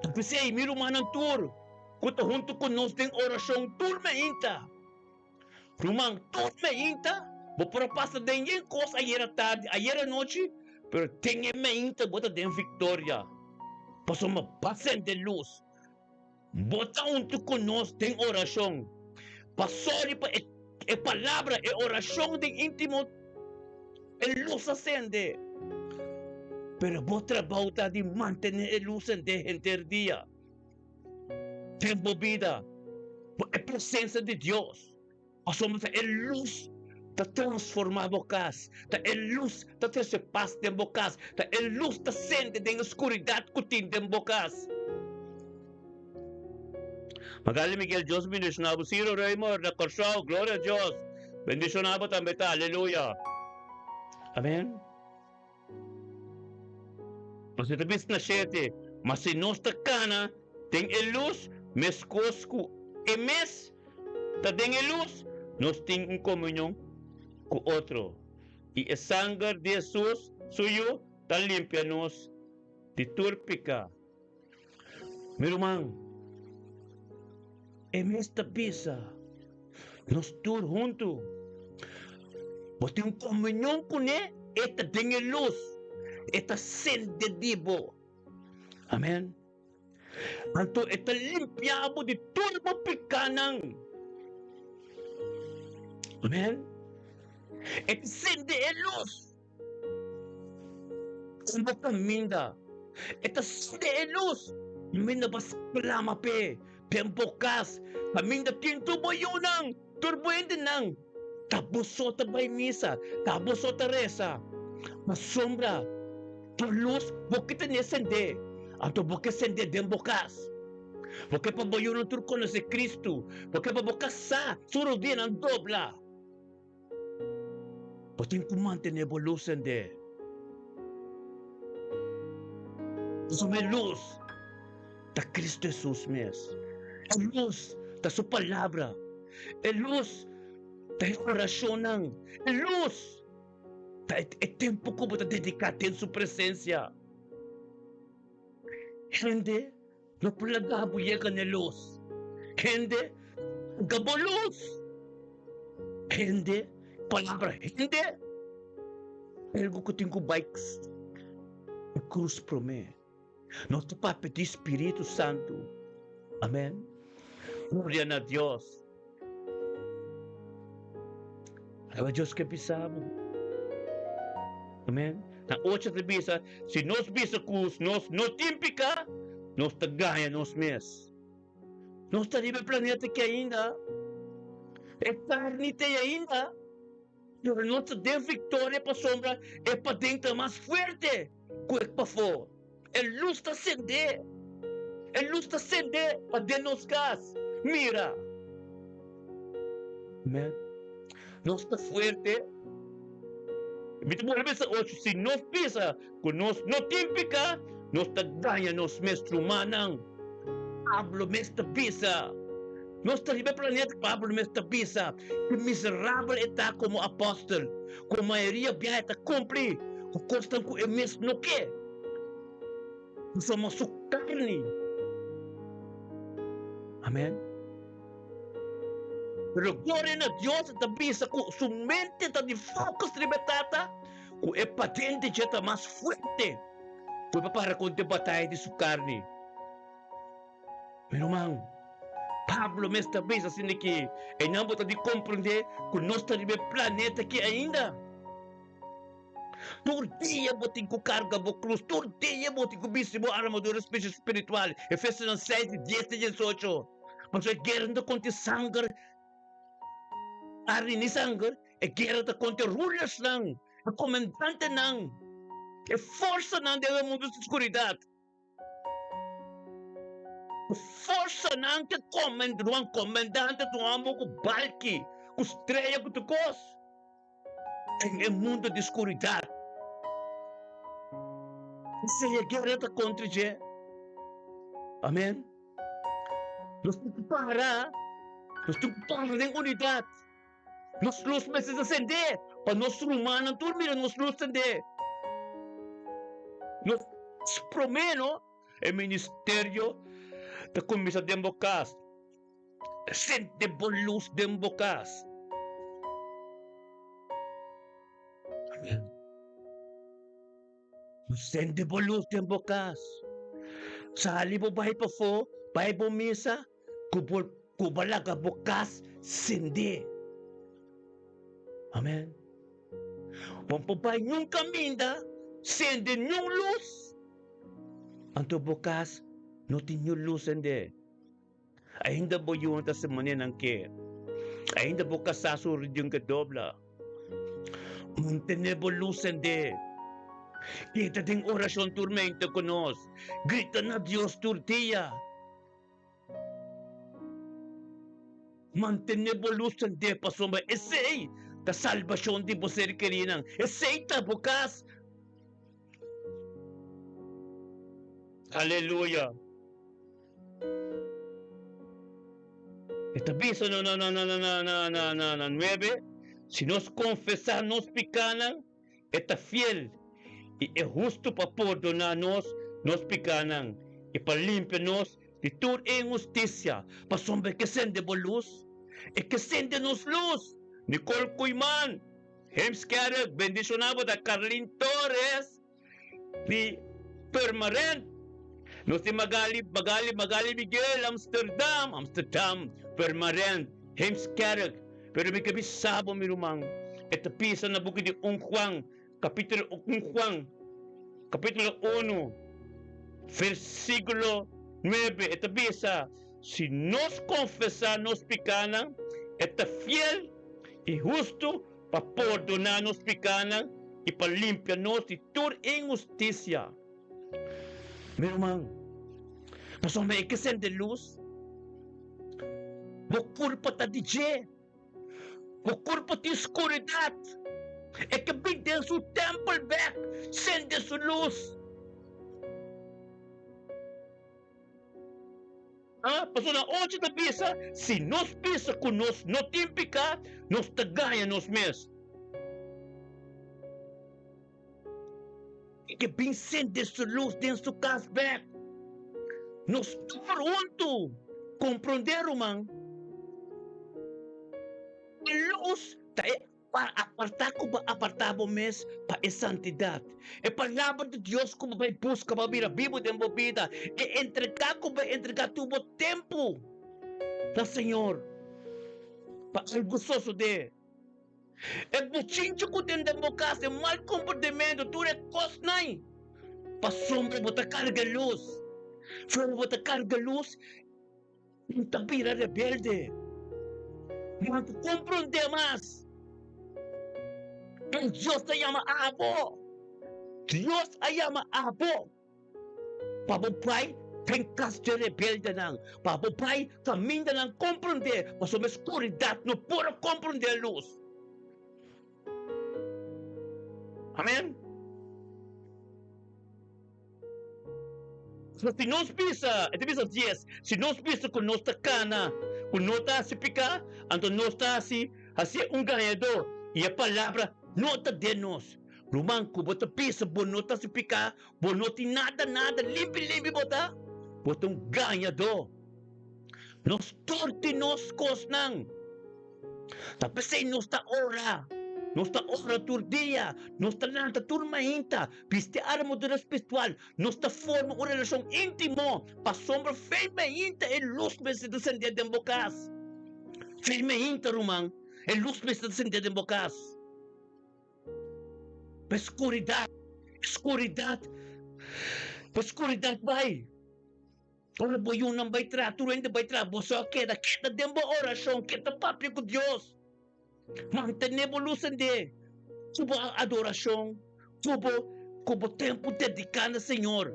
Ta p'esei mi rumannan tur ku ta huntu ku nos den orashon tur mainta. Ruman, tur meinta bo por a pasa den yen kos ayera tardi, ayera nochi, pero den e meinta bo ta den viktoria, pasobra bo a sende lus. Bo ta huntu ku nos den orashon. Pa sòri pa e palabra, e orashon den íntimo, e lus a sende. Pero bo trabou ta di mantené e lus sendé henter dia. Den bo bida bo e presencia di Dios, pasobra ta e luz ta transforma bo cas, ta e luz ta trece paz den bo cas, ta e luz ta sende den e scuridad cu tin den bo cas. Magali Miguel Dios bendiciona bo Ciro Reymer na Corsou Gloria a Dios bendiciona bo tambe ta Aleluya Amen. Nos ta bisa na shete, ma si nos ta kana den e lus, meskos ku e mes ta den e lus, nos tin un komunion ku otro, i e sanger di Hesus, su Yu, ta limpia nos di tur piká. Mi ruman, e mes ta bisa nos tur huntu, Bo tin un komunion kuné, e ta den e lus, e ta sende di bo. Amen. Anto e ta limpia bo di tur bo pikánan. Amen. E ta sende e lus. Den bo kaminda e ta sende e lus. Kaminda bo sklama p'e den bo kas, kaminda tin tur bo yunan, tur bo hendenan. Ta bo so ta bai misa, ta bo so ta resa. Pasobra bo lus bo ke tene sende, anto bo ke sende den bo kas. Bo ke pa bo yunan tur konosé Kristu, bo ke pa bo kasá su rudianan dobla. Bo tin ku mantené bo lus sendé. Pasobra e lus ta Kristu Hesus mes. E lus ta su Palabra. E lus ta e orashonnan. E lus ta e tempu ku bo ta dediká den su presensia. Hende no por laga bo yega na e lus. Hende laga bo lus. Hende, palabra hende, algu ku tin ku bai e krus promé. Nos ta papia di Spiritu Santu. Amen. Gloria na Dios. Alaba Dios ke bisa bo. Amen. Na ocho ta bisa, si nos bisa ku nos no tin piká, nos ta gaña nos mes. Nos ta riba e planeta aki ainda. E karni ta ei ainda. Pero nos ta den viktoria pasobra e paden ta mas fuerte ku e pafó. E lus ta sendé. E lus ta sendé pa den nos kas. Mira! Amen. Nos ta fuerte. Mi ta bolbe bisa ocho, si nos bisa ku nos no tin piká, nos ta gaña nos mes rumannan. Pablo mes ta bisa, nos ta riba e planeta, Pablo mes ta bisa, ki miserabel e ta komo apòstel, ku mayoria biaha e ta kumpli ku kosnan ku e mes no ke. Pasobra su karni. Amen. Pero gloria na Dios e ta bisa ku su mente ta di focus riba e Tata, ku e patente dje ta mas fuerte ku e pa para kontra e bataya di su karni. Mi ruman, Pablo mes ta bisa asina ki einan bo ta di komprendé ku nos ta riba e planeta aki ainda. Tur dia bo tin ku karga bo krus, tur dia bo tin ku bisti bo armadura spiritual, Efesionan seis di dies te diesocho. Pasobra e guera no ta kontra sanger, karni ni sanger, e guera ta kontra e rulersnan, e komandantenan, e forsanan den e mundu di skuridat. E forsanan ke komandruan, komandante ta un hòmber ku balki, ku strea, ku tur kos. Den e mundu di skuridat. Esei e guera ta kontra dje. Amen. Nos tin ku para, nos tin ku para den unidat. Nos lus mester ta sendé pa nos rumannan tur mira nos lus sendé. Nos promé no, e ministerio ta kuminsá den bo kas. Sende bo lus den bo kas. Amen. Sende bo lus den bo kas. Sali bo bai pafó, bai bo misa, ku bo ku bo laga bo kas sende. Amen. Bo por bai niun kaminda, sende niun lus, anto bo kas no tin niun lus sende. Ainda bo yunan ta hasi manera nan ke. Ainda bo kasá su ridion ke dobla. Mantené bo lus sendé. Keda den orashon tur mente ku nos. Grita na Dios tur dia. Mantené bo lus sendé pasobra esei ta salbashon di bo ser kerinan. Esei ta bo kas. Aleluya! E ta bisa na na na na na na na na nuebe, Si nos konfesá nos pikánan, e ta fiel i e hustu pa pordoná nos nos pikánan i pa limpia nos di tur inhustisia. Pasobra e ke sende bo lus, e ke sende nos lus. Nicole Koeiman, Heemskerk, bendishoná bo ta Carlin Torres. Di Purmerend. Nos tin Magali, Magali, Magali Miguel, Amsterdam, Amsterdam, Purmerend, Heemskerk. Pero mi ke bisa bo, mi ruman, e ta bisa na buki di un Juan, kapitulo un Juan, kapitulo unu, versikulo nuebe, e ta bisa, Si nos konfesá nos pikánan, e ta fiel i hustu pa pordoná nos pikánan i pa limpia nos di tur inhustisia. Mi ruman, pasobra e ke sende lus, bo kurpa ta di dje, bo kurpa tin skuridat, e ke bin den su tèmpel bèk sende su lus. A Pasobra ocho ta bisa, Si nos bisa ku nos no tin piká, nos ta gaña nos mes. I ke bin sende su lus den su kas bèk. Nos tur huntu komprondé, ruman, e lus ta e Pa apartá ku bo apartá bo mes pa e santidat. E Palabra di Dios ku bo bai buska pa bira bibu den bo bida. E entregá ku bo entregá tur bo tempu na Señor pa algu sosodé. E bochincha ku tin den bo kas, e mal komportamentu, tur e kosnan, pasobra bo ta karga lus. Ora bo ta karga lus, Nan ta bira rebelde. Nan ta komprondé mas. Pero Dios ta yama abo. Dios a yama abo pa bo bai Den kas dje rebeldenan, pa bo bai kaminda nan komprondé, pasobra e skuridat no por a komprondé lus. Amèn. So si nos bisa, e ta bisa dies, si nos bisa ku nos ta kana, ku no ta hasi piká, anto nos ta hasi hasié un gañadó, i e palabra no ta den nos. Ruman, ku bo ta bisa bo no ta hasi piká, bo no tin nada nada, limpi limpi bo ta, bo ta un gañadó. Nos tur tin nos kosnan. Ta p'esei nos ta ora. Nos ta ora tur dia. Nos ta lanta tur mainta, bisti armadura spiritual. Nos ta forma un relashon íntimo pasobra fe mainta e lus mester ta sendé den bo kas. Fe mainta, ruman, e lus mester ta sendé den bo kas. Pa e skuridat, e skuridat, pa e skuridat bai. Ora bo yunan bai traha, tur hende bai traha, bo so a keda. Keda den bo orashon, keda papia ku Dios. Mantené bo lus sendé ku bo adorashon, ku bo ku bo tempu dediká na Señor.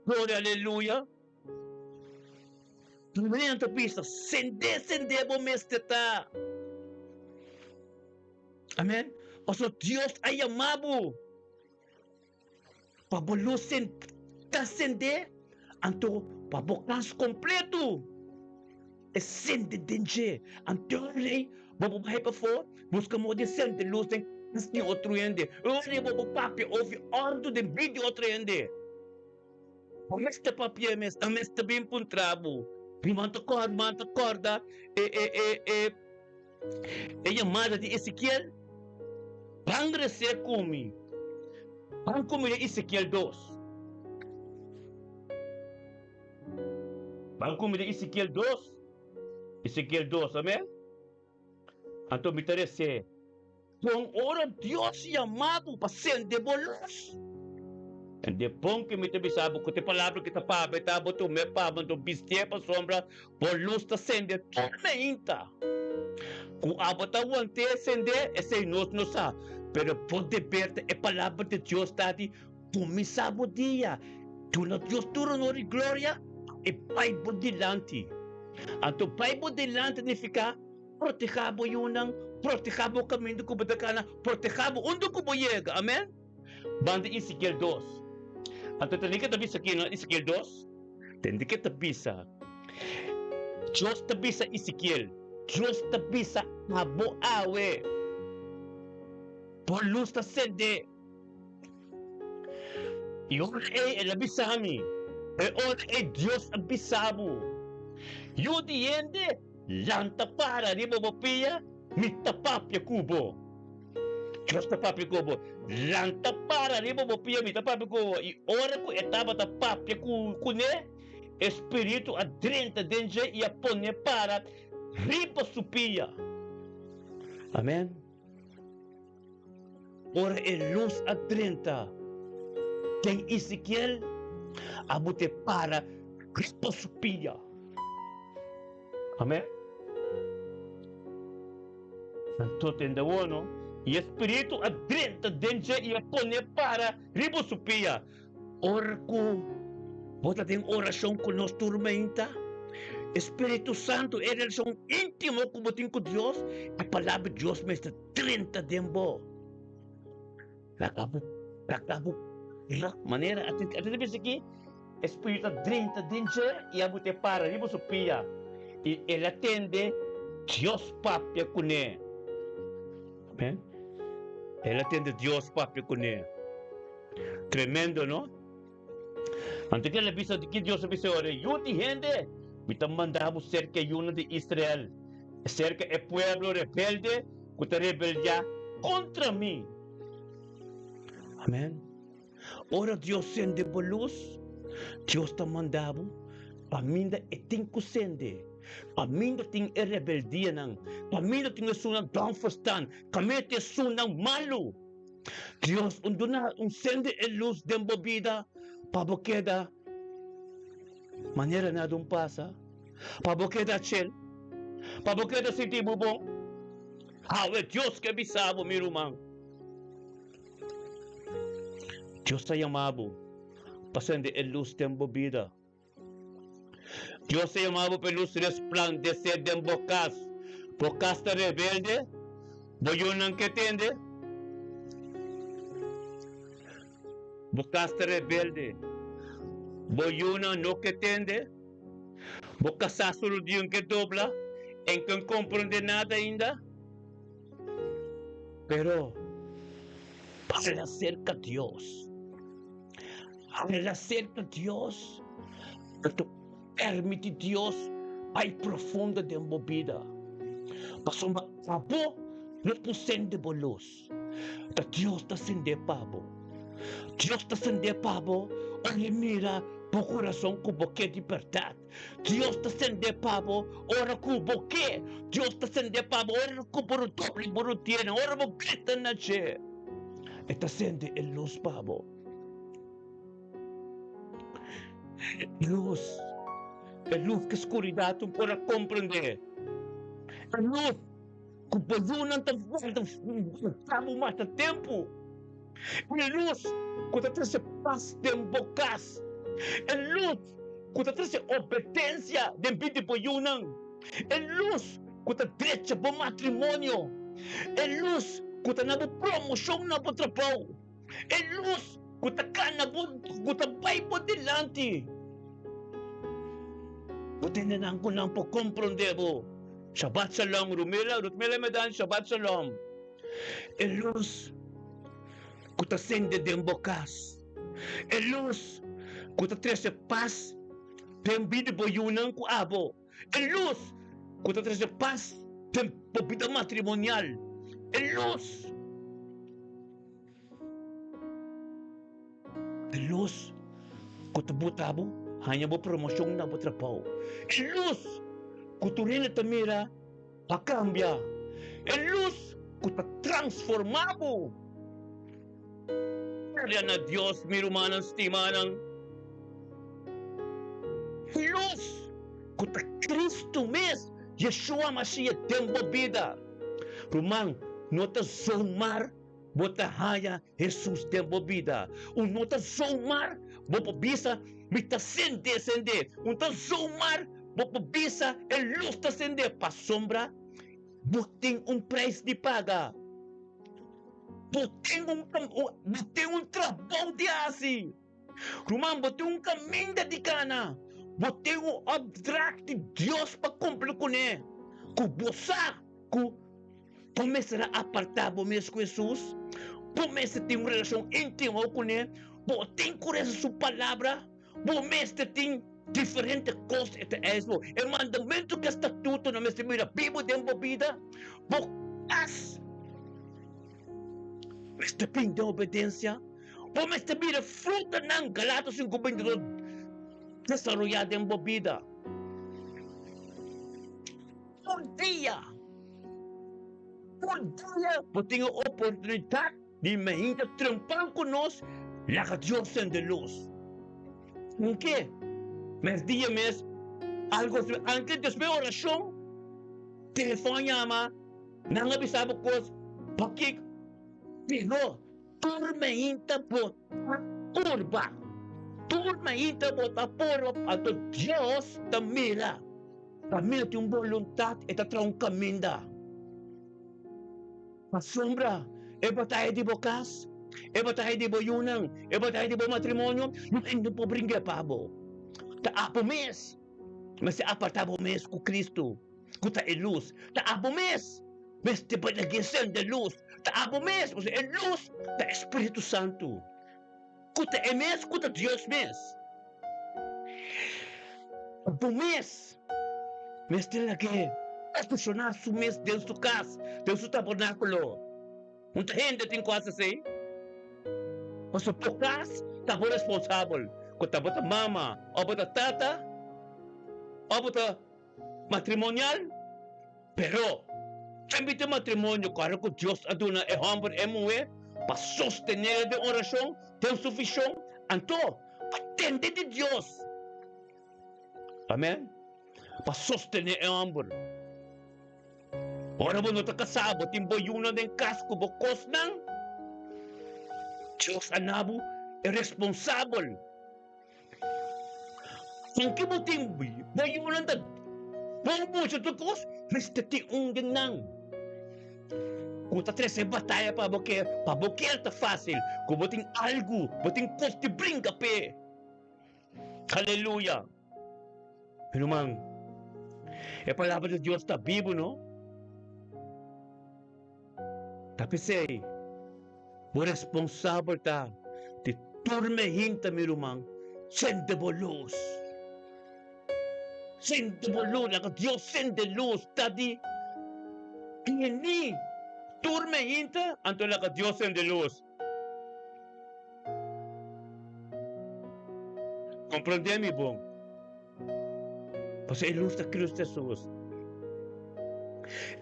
Gloria, aleluya. Nan ta bisa, Sendé, sendé bo mester ta. Amen. Pasobra Dios a yama bo. Pa bo lus ta sendé, anto pa bo kas kompletu e sende den dje. Anto rei bo por bai pafó buska moda di sende lus den kas di otro hende. Ora bo por papia ofi òrdu den bida di otro hende. Bo mester papia mes, nan mester bin puntra bo. Mi manta kòrda, manta kòrda e e e e. E yamada di Ezekiel, Ban resé ku mi. Ban ku mi den Ezekiel dos. Ban ku mi den Ezekiel dos. Ezekiel dos, amèn? Anto mi ta resé. Kon ora Dios yama bo pa sende bo lus? Tende bon ke mi ta bisa bo ku te palabra ki ta papia ta bo tum'é pa bo, anto bistié pasobra bo lus ta sende tur meinta. Ku abo ta want'é sendé, esei nos no sa, pero bo deber ta e palabra di Dios ta di kuminsá bo dia duna Dios tur honor i gloria i bai bo dilanti. Anto bai bo dilanti nifiká Protehá bo yunan, protehá bo kaminda ku bo ta kana, protehá bo unda ku bo yega. Amen. Banda Ezekiel dos. Anto tende ke ta bisa aki na Ezekiel dos? Tende ke ta bisa, Dios ta bisa Ezekiel, Dios ta bisa abo awe, bo lus ta sende. I ora ei el a bisa mi, E ora ei Dios a bisa bo, Yu di hende, lanta para riba bo pia, mi ta papia ku bo. Dios ta papia ku bo. Lanta para riba bo pia, mi ta papia ku bo. I ora ku e tabata papia ku kuné, e spiritu a drenta den dje i a pon'é para riba su pia. Amèn. Ora e lus a drenta den Ezekiel, a bot'é para riba su pia. Amén. Anto tende wono, i e spiritu a drenta den dje i a pon'é para riba su pia. Ora ku bo ta den orashon ku nos tur meinta, e Spiritu Santu, e relashon íntimo ku bo tin ku Dios, e Palabra di Dios mester drenta den bo. Laga bo, laga bo ra manera a ta bisa aki, e Spiritu a drenta den dje i a bot'é para riba su pia, i el a tende Dios papia kuné. Amen. El a tende Dios papia kuné. Tremendo, no? Anto ke el a bisa, ki Dios a bisa ora, Yu di hende, mi ta manda bo serka e yunan di Israel, serka e pueblo rebelde ku ta rebeldiá kontra mi. Amen. Ora Dios sende bo lus, Dios ta manda bo paminda e tin ku sende, paminda tin e rebeldianan, paminda tin esunnan don verstaan, kaminda tin esunnan malu. Dios un duna un sende e lus den bo bida pa bo keda manera nada un pasa, pa bo keda chel, pa bo keda sinti bo bon. Awe Dios ke bisa bo, mi ruman. Dios ta yama bo. pa sende e lus den bo bida. Dios ta yama bo pa e lus resplandesé den bo kas. Bo kas ta rebelde? Bo yunan ke tende? Bo kas ta rebelde? Bo yunan no ke tende? Bo kasá su rudion ke dobla en ke komprondé nada ainda? Pero, hala serka Dios. Hala serka Dios. Anto permiti Dios bai profundo den bo bida. Pasobra abo no por sende bo lus. Ta Dios ta sende pa bo. Dios ta sende pa bo ora e mira bo kurason ku bo ke di bèrdat. Dios ta sende pa bo ora ku bo ke. Dios ta sende pa bo ora ku bo no dobla bo rutina, ora bo grita na dje. E ta sende e lus pa bo. Lus, e lus ku skuridat no por a komprendé. E lus ku bo yunan ta warda bo mata tempu. E lus ku ta trese pas den bo kas. E lus ku ta trese obedensia den bida di bo yunan. E lus ku ta drecha bo matrimonio. E lus ku ta na bo promoshon na bo trabou. E lus ku ta kana bo, ku ta bai bo dilanti. Bo tende nan ku nan por komprondé bo. Shabbat shalom, Rumila, Rutmila Medan, Shabbat shalom. E lus ku ta sende den bo kas. E lus ku ta trese pas den bida bo yunan ku abo. E lus ku ta trese pas den bo bida matrimonial. E lus. E lus ku ta buta bo haña bo promoshon na bo trabou. E lus ku tur hende ta mira pa kambia. E lus ku ta transformá bo. Gloria na Dios, mi rumannan stimánan. Lus ku ta Kristu mes, Yeshua Mashiach den bo bida. Ruman, no ta zomaar bo ta haña Hesus den bo bida. Un no ta zomaar bo por bisa, Mi ta sende, sende. Un ta zomaar bo por bisa, E lus ta sende. Pasobra bo tin un prijs di paga. Bo tin un, bo tin un trabou di hasi. Ruman, bo tin un kaminda di kana. Bo tin un opdracht di Dios pa kumpli kuné. Ku bo sa ku bo mester a apartá bo mes ku Hesus, bo mester tin un relashon íntimo kuné, bo tin ku resa su palabra, bo mester tin diferente kos e ta eis bo. E mandamentu ku e statutonan mester bira bibu den bo bida. Bo kas mester bin den obedensia. Bo mester bira frutanan, Galatas 5:22, desaroyá den bo bida. Tur dia, tur dia bo tin e oportunidat di mainta trempan ku nos, laga Dios sende lus. Aunke mèrdia mes algu anke despues orashon, telefòn yama, nan a bisa bo kos, pakiko? Pero Tur mainta bo ta purba. Tur mainta bo ta purba anto Dios ta mira. Pa medio di un boluntat e ta traha un kaminda. Pasobra e bataya di bo kas, e bataya di bo yunan, e bataya di bo matrimonio, no hende por bring'é pa bo. Ta abo mes mester apartá bo mes ku Kristu. Ku ta e lus. Ta abo mes mester bai na gesen den lus. Ta abo mes, pasobra e lus ta e Spiritu Santu. Ku ta e mes ku ta Dios mes. Abo mes mester lag'é perfekshoná su mes den su kas, den su tabernákulo. Un ta hende tin ku hasi esei? Pasobra bo kas ta bo responsabel. Ku ta bo ta mama òf bo ta tata òf bo ta. Matrimonial? Pero, ken bita matrimonio ku ora ku Dios a duna e hòmber e muhé pa sostené den orashon, den su vishon, anto pa tende di Dios? Amèn. Pa sostené e hòmber. Ora bo no ta kasá, bo tin bo yunan den kas ku bo kosnan, Dios a na bo e responsabel. Aunke bo tin bo yunan ta bon mucha tur kos, mester tin un den nan ku ta trese bataya pa bo ke pa bo kier ta fásil ku bo tin algu, bo tin kos di bringa p'e. Aleluya! Mi ruman, e palabra di Dios ta bibu, no? Ta p'esei, bo responsabel ta di tur mehinta, mi ruman, sende bo lus. Sende bo lus, laga Dios sende lus. Ta di bini tur mehinta, anto laga Dios sende lus. Comprende mi bon. Pasobra e lus ta Cristo Jesus.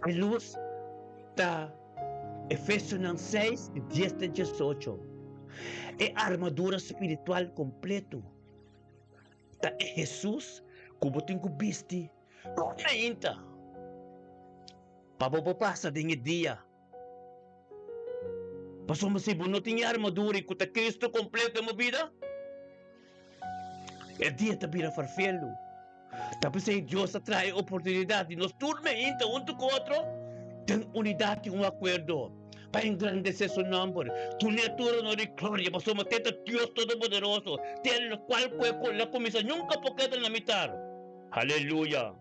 E lus ta Efesonan 6, di 10 te 18. E armadura spiritual completo ta e Jesus cu bo tin cu bisti ainda pa bo por pasa den e dia. Pasobra si bo no tin e armadura i ku ta Kristu kompleto den bo bida, e dia ta bira farfelu. Ta p'esei Dios a traha e oportunidat di nos tur meinta huntu ku otro den unidat i un akuerdo pa engrandesé su nòmber, dun'é tur onor i gloria, pasobra te ta Dios Todopoderoso, te lokual ku e la kuminsá nunka por keda na mitar. Aleluya!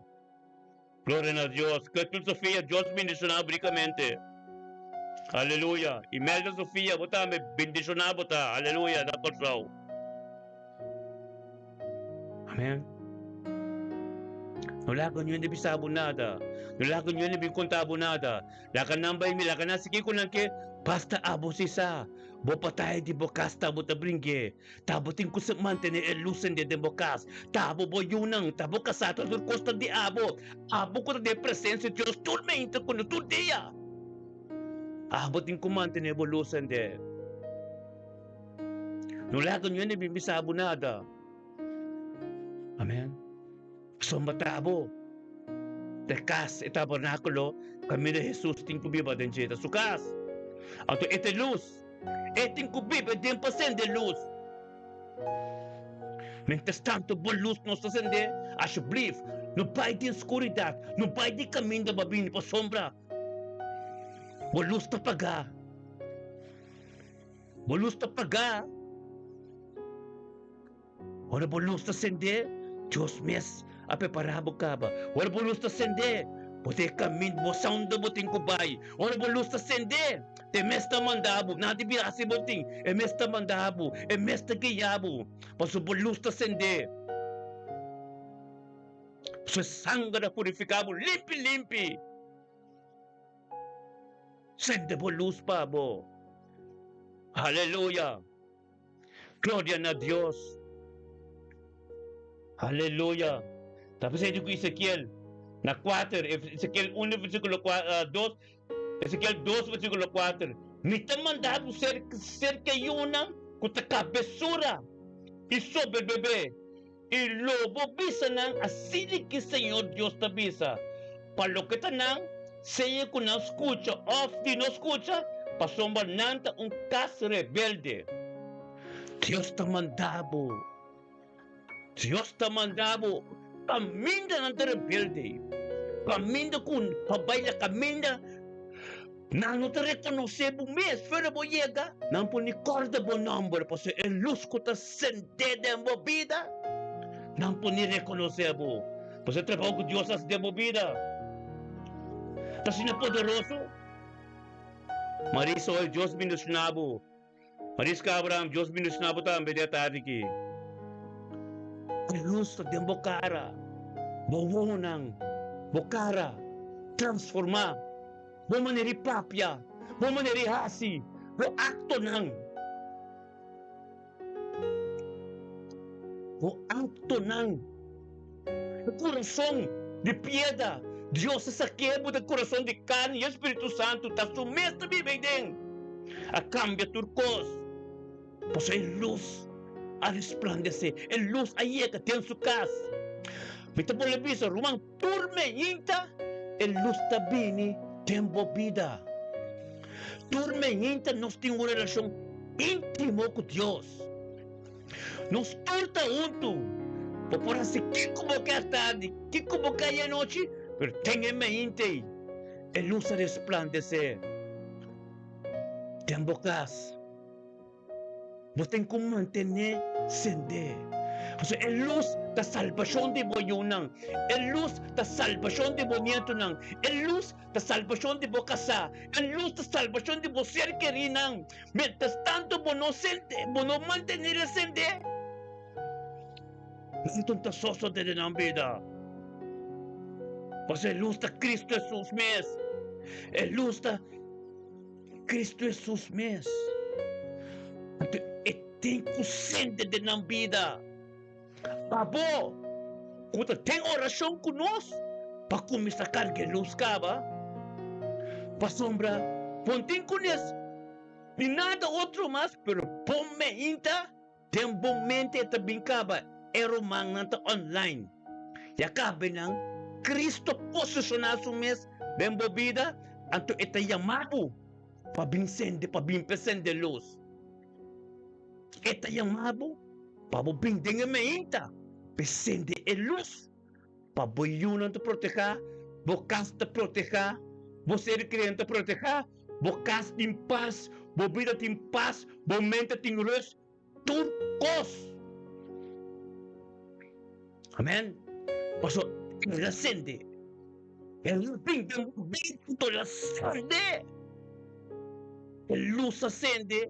Gloria na Dios. Gertrude Sofia, Dios bendiciona bo ricamente. Aleluya. Imelda Sofia, bo tambe bendiciona bo ta. Aleluya, na Corsou. Amen. No laga niun di bisa bo nada. No laga niun di bin conta bo nada. Laga nan bai mi, laga nan sigui cu nan ke. Basta abo si sa. Bo pataya di bo cas ta bo ta bringue. Ta bo tin ku mantene e lus sende den bo kas. Ta bo bo yunan, ta bo kasá, ta tur kos ta di abo. Abo ku ta den presensia di Dios tur meinta ku tur dia. Abo tin ku mantene bo lus sende. No laga niun hende bin bisa bo nada. Amen. Pasobra ta abo ta e kas, e tabernákulo kaminda Hesus tin ku biba den dje. Ta su kas. Anto e ta e lus. E tin ku biba den pa sende lus. Mientras tanto bo lus no sta sende, ashublif, no bai den skuridat, no bai di kaminda bo a bini pasobra bo lus ta pagá. Bo lus ta pagá. Ora bo lus ta sendé, Dios mes a prepará bo kaba. Ora bo lus ta sendé, bo ta e kamin, bo sa unda bo tin ku bai. Ora bo lus ta sendé, ta e mes ta manda bo. Nada di bira hasi bo tin, e mes ta manda bo, e mes ta guia bo, pasobra bo lus ta sendé. Su sanger a purifiká bo limpi limpi. Sende bo lus pa bo. Aleluya! Gloria na Dios! Aleluya! Ta p'esei di ku Ezekiel na kuater, Ezekiel unu versíkulo dos, Ezekiel dos versíkulo kuater, Mi ta manda bo serka yunan ku ta kabesura i soberbebé, i lo bo bisa nan, Asina ki Señor Dios ta bisa, Pa loke ta nan, sea ku nan skucha òf di no skucha, pasobra nan ta un kas rebelde. Dios ta manda bo. Dios ta manda bo kaminda nan ta rebelde, kaminda ku pa bai na kaminda nan no ta rekonosé bo mes. Fuera bo yega, nan por ni kòrda bo nòmber, pasobra e lus ku ta sendé den bo bida, nan por ni rekonosé bo. Pasobra e trabou ku Dios hasi den bo bida ta asina poderoso. Marisol, Dios bendishoná bo. Mariska Abraham, Dios bendishoná bo tambe di atardi aki. E lus ta den bo kara, bo wowonan, bo kara transformá, bo manera di papia, bo manera di hasi, bo aktonan. Bo aktonan, e kurason di piedra, Dios a sak'é bo den kurason di karni i e Spiritu Santu ta su mes ta biba ei den. A kambia tur kos, pasobra e lus a resplandesé, e lus a yega den su kas. Mi ta bolbe bisa, ruman, tur meinta e lus ta bini den bo bida. Tur meinta nos tin un relashon íntimo ku Dios. Nos tur ta huntu. Bo por hasi kiko bo ke atardi, kiko bo ke ayanochi, pero ten e mente ei, e lus a resplandesé den bo kas. Bo ten ku mantené sendé. Pasobra e lus ta salbashon di bo yunan, e lus ta salbashon di bo nietunan, e lus ta salbashon di bo kasá, e lus ta salbashon di bo ser kerínan. Miéntras tantu bo no sendé, bo no mantené e sendé, nan ta sosodé den nan bida. Pasobra e lus ta Kristu Hesus mes. E lus ta. Cristo Hesus mes. Anto e tin cu sende den nan bida. Pa bo cu ta den oracion cu nos pa cuminsa carga e luz caba, pasobra bo no tin cu nes ni nada otro mas, pero bo meinta Den bo mente e ta bin kaba e rumannan ta online. Ya kabe nan Cristo posiciona su mes den bo bida anto e ta yama bo pa bin sende pa bin pe sende luz. E ta yama bo pa bo bin den e meinta pe sende e luz pa bo yunan ta proteha, bo kas ta proteha, bo ser kreyente ta proteha, bo kas tin pas, bo bida tin pas, bo mente tin rust, tur kos. Amen. Paso el a sende, el a bin den bo bida anto el a sende, e lus a sende.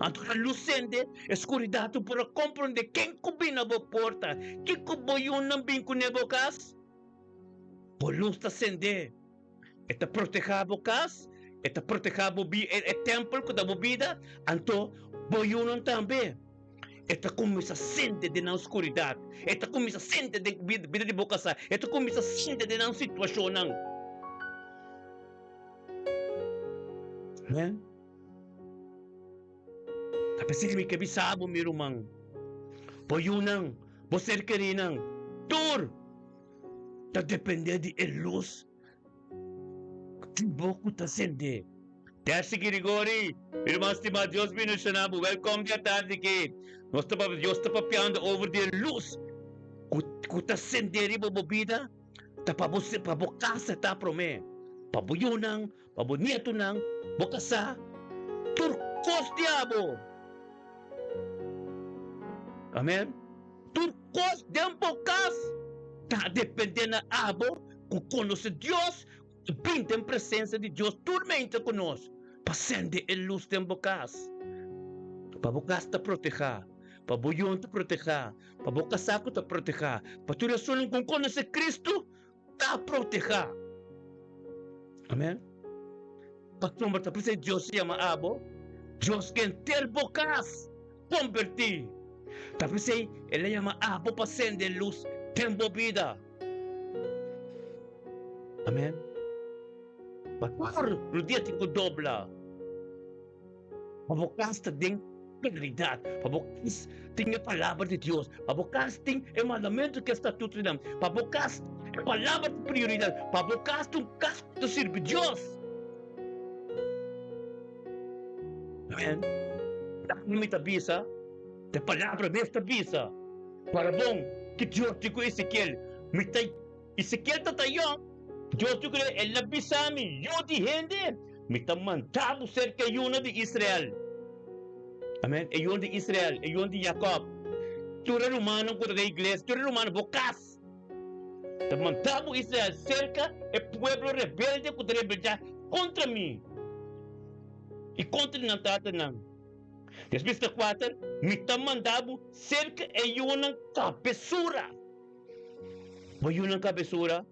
Anto e lus sende, e skuridat no por a komprondé ken ku bin na bo porta, kiko bo yunan bin kuné bo kas. Bo lus ta sendé, e ta protehá bo kas, e ta protehá bo bi e tèmpel ku ta bo bida, anto bo yunan tambe. E ta kuminsá sende den nan skuridat, e ta kuminsá sende den bida di bo kasá, e ta kuminsá sende den nan situashonnan. Amen. Ta p'esei mi ke bisa bo, mi ruman, bo yunan, bo ser kerinan, tur ta dependé di e lus di bo ku ta sendé. Tercy Girigori, mi ruman stimá, Dios bendishoná bo. Wèlkòm di atardi aki. Nos ta papia, Dios ta papiando over di e lus ku ta sendé riba bo bida, ta pa bo, pa bo kasa ta promé, pa bo yunan, Pa bo nietonan, bo kasá tur kos di abo. Amen. Tur kos den bo kas ta dependé na abo ku konosé Dios, ku bin den presensia di Dios tur mente ku nos pa sende e lus den bo kas. Pa bo kas ta protehá, pa bo yunan ta protehá, pa bo kasá ku ta protehá, pa tur esunnan ku konosé Kristu ta protehá. Amen. Pasobra ta p'esei Dios a yama abo, Dios ke henter bo kas kombertí. Ta p'esei El a yama abo pa sende lus den bo bida. Amen. Ma tur rudia tin ku dobla. Pa bo kas ta den klaridat, pa bo kas tin e palabra di Dios, pa bo kas tin e mandamentu ku e statutonan, pa bo kas e palabra ta prioridat, pa bo kas ta un kas ku ta sirbi Dios. Amen. Mi ta bisa, e palabra mes ta bisa, Para bon ki Dios di ku Ezekiel, mi ta Ezekiel ta ta yòn, Dios di ku el a bisa mi, Yu di hende, Mi ta manda bo serka e yunan di Israel. Amen. E yunan di Israel, e yunan di Jacob. Tur e rumannan ku ta den iglesia, tur e rumannan, bo kas. Ta manda bo Israel serka e pueblo rebelde ku ta rebeldiá kontra mi i kontra di nan tatanan. Despues ta kuater, mi ta manda bo serka e yunan kabesura. Bo yunan kabesura,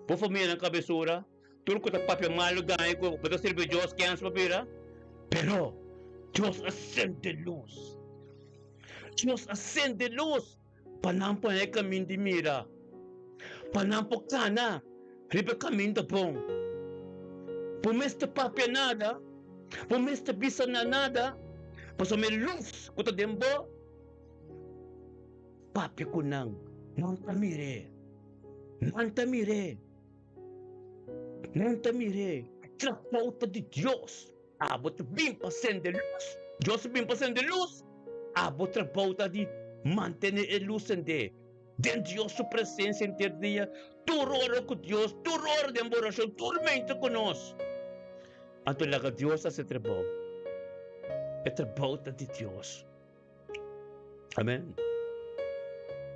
bo famianan kabesura. Tur ku ta papia malu gaña ku bo ta sirbi Dios kens pa bira. Pero Dios a sende lus. Dios a sende lus pa nan por haña e kamin di mira, pa nan por kana riba e kaminda bon. Bo mester papia nada, bo mester bisa nan nada, pasobra e lus ku ta den bo papia ku nan, nan ta mir'é, nan ta mir'é. Nan ta mir'é trabou ta di Dios. Abo ta bin pa sende lus. Dios ta bin pa sende lus. Abo trabou ta di Mantené e lus sendé den Dios su presensia henter dia, tur ora ku Dios, tur ora den bo orashon, tur mente ku nos. Anto laga Dios hasi e trabou. E trabou ta di Dios. Amen.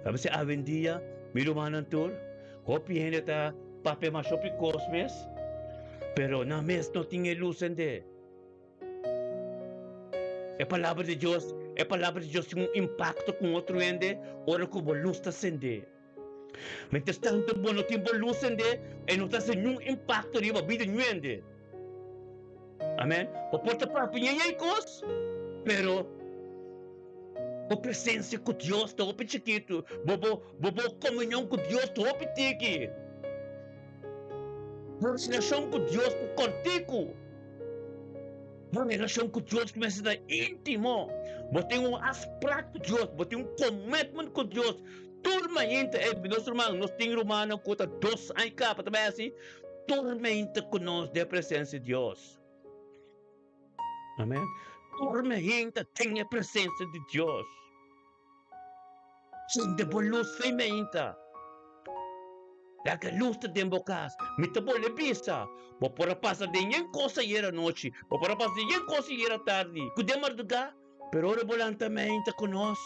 Sabe si awendia, mi rumannan tur, hopi hende ta papia mas hopi kos mes, pero nan mes no tin e lus sendé. E palabra di Dios, e palabra di Dios tin un impacto cu otro hende ora cu bo luz ta sende. Mientras tanto bo no tin bo luz sende, e no ta haci niun impacto riba bida niun hende. Amen. Bo por ta papia ñañay cos, pero bo presencia cu Dios ta hopi chikitu, bo bo bo bo comunion cu Dios ta hopi tiki. Bo relacion cu Dios ta cortico. Bo relashon ku Dios mester ta íntimo. Bo tin un afsprak ku Dios, bo tin un commitment ku Dios. Tur mainta, e nos ruman, nos tin rumannan ku ta dos aña kaba ta bai hasi, tur mainta ku nos den presensia di Dios. Amen. Tur mainta den e presensia di Dios. Sende bo lus fei meinta. Laga lus ta den bo kas. Mi ta bolbe bisa, bo por a pasa den yen kos ayer anochi, bo por a pasa den yen kos ayer atardi, ku den mardugá, pero ora bo lanta meinta ku nos,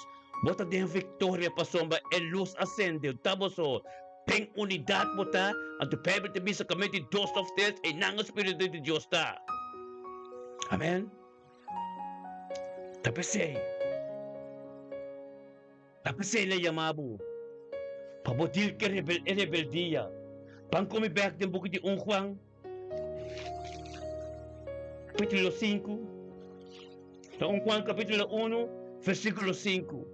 bo ta den viktoria pasobra e lus a sende ta bo so. Den unidat bo ta, anto Beibel ta bisa kaminda di dos òf tres, einan e spiritu di Dios ta. Amen. Ta p'esei, ta p'esei el a yama bo, pa bo dil ku e rebeldia. Ban ku mi bèk den buki di un Juan, kapítulo sinku, na un Juan kapítulo unu, versíkulo sinku.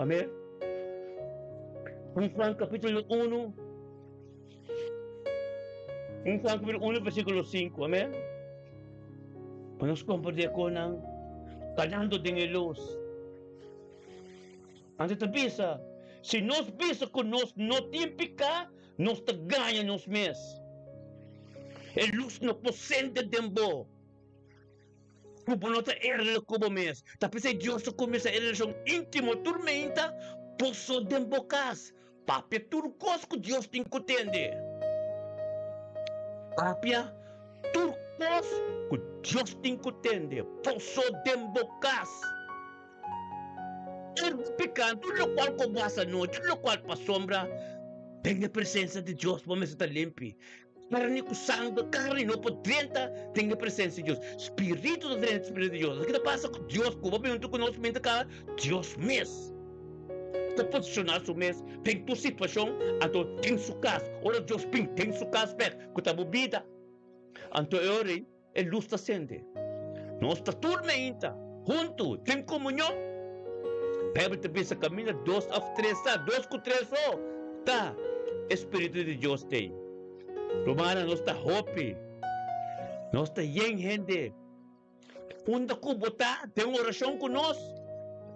Amén. Un Juan kapítulo unu, Un Juan capítulo 1 versículo 5, amén. Pa nos comprende con nan canando den e luz. Antes ta bisa, si nos bisa cu nos no tin pica, nos ta gaña nos mes. E luz no por sende den bo. Ku bo no ta erla ku bo mes. Ta p'esei Dios ta kuminsá e relashon íntimo tur meinta boso den bo kas. Papia tur kos ku Dios tin ku tende. Papia tur kos ku Dios tin ku tende boso den bo kas. Tur bo piká, tur lokual ku bo hasi anochi, tur lokual pasobra den e presensia di Dios bo mester ta limpi. Karni ku sanger, karni no por drenta den e presensia di Dios. Spiritu ta drenta den e presensia di Dios. Loke ta pasa ku Dios ku bo bin huntu ku nos mientras ka Dios mes ta posishoná su mes den tur situashon, anto den su kas. Ora Dios bin den su kas bek ku ta bo bida, anto e ora ei E lus ta sende. Nos ta tur meinta, huntu, den komunion. Beibel ta bisa kaminda dos òf tres ta, dos ku tres so ta, e spiritu di Dios t'ei. Rumannan, nos ta hopi. Nos ta yen hende. Unda ku bo ta den orashon ku nos,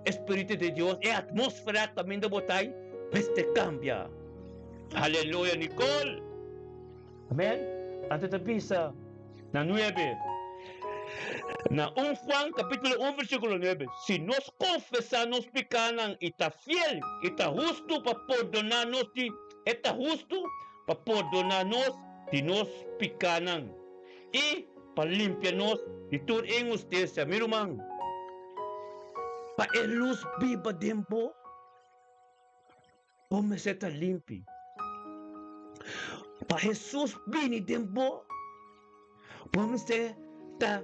e spiritu di Dios, e atmósfera kaminda bo ta ei, mester kambia. Aleluya, Nicole! Amen. Anto ta bisa na nuebe, na un Juan capítulo un versículo nuebe, si nos confesá nos pikánan i ta fiel i ta hustu pa pordoná nos di e ta hustu pa pordoná nos di nos pikánan i pa limpia nos di tur inhustesia. Mi ruman, pa e lus biba den bo. Bo mester ta limpi. Pa Hesus bini den bo, bo mester ta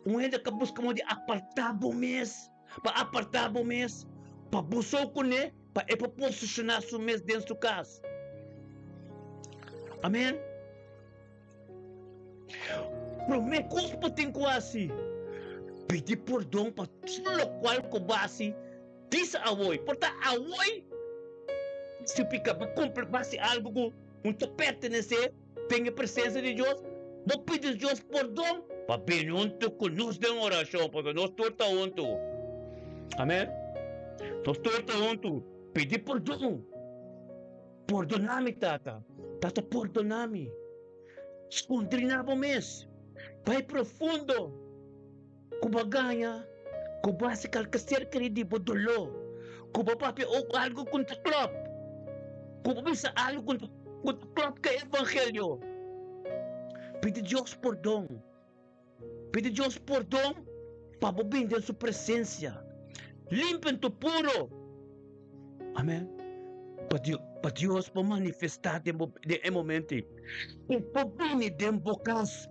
un hende ka buska moda di apartá bo mes, pa apartá bo mes, pa bo so kuné, pa e por posishoná su mes den su kas. Amen. Promé kos bo tin ku hasi, pidi pordon pa tur lokual ku bo hasi. Bisa awoi, por ta awoi si pica bo cumpli bo haci algo cu un ta pertenece den e presencia di Dios, bo pidi Dios pordon pa bini hunto cu nos den oracion, pasobra nos tur ta hunto. Amen. Nos tur ta hunto. Pidi pordon. Pordona mi, Tata. Tata, pordona mi. Scondrina bo mes. Bai profundo. Ku bo a gaña, ku bo hasi kalke ser keri di bo doló. Ku bo papia ook algu ku ta klòp. Ku bo bisa algu ku ta klòp ku e evangelio. Pidi Dios pordon. Pidi Dios pordon pa bo bini den su presensia. Limpio en tu puro. Amen. Pa Dios, pa Dios por manifestá den bo den e momento ei. I por bini den bo kas,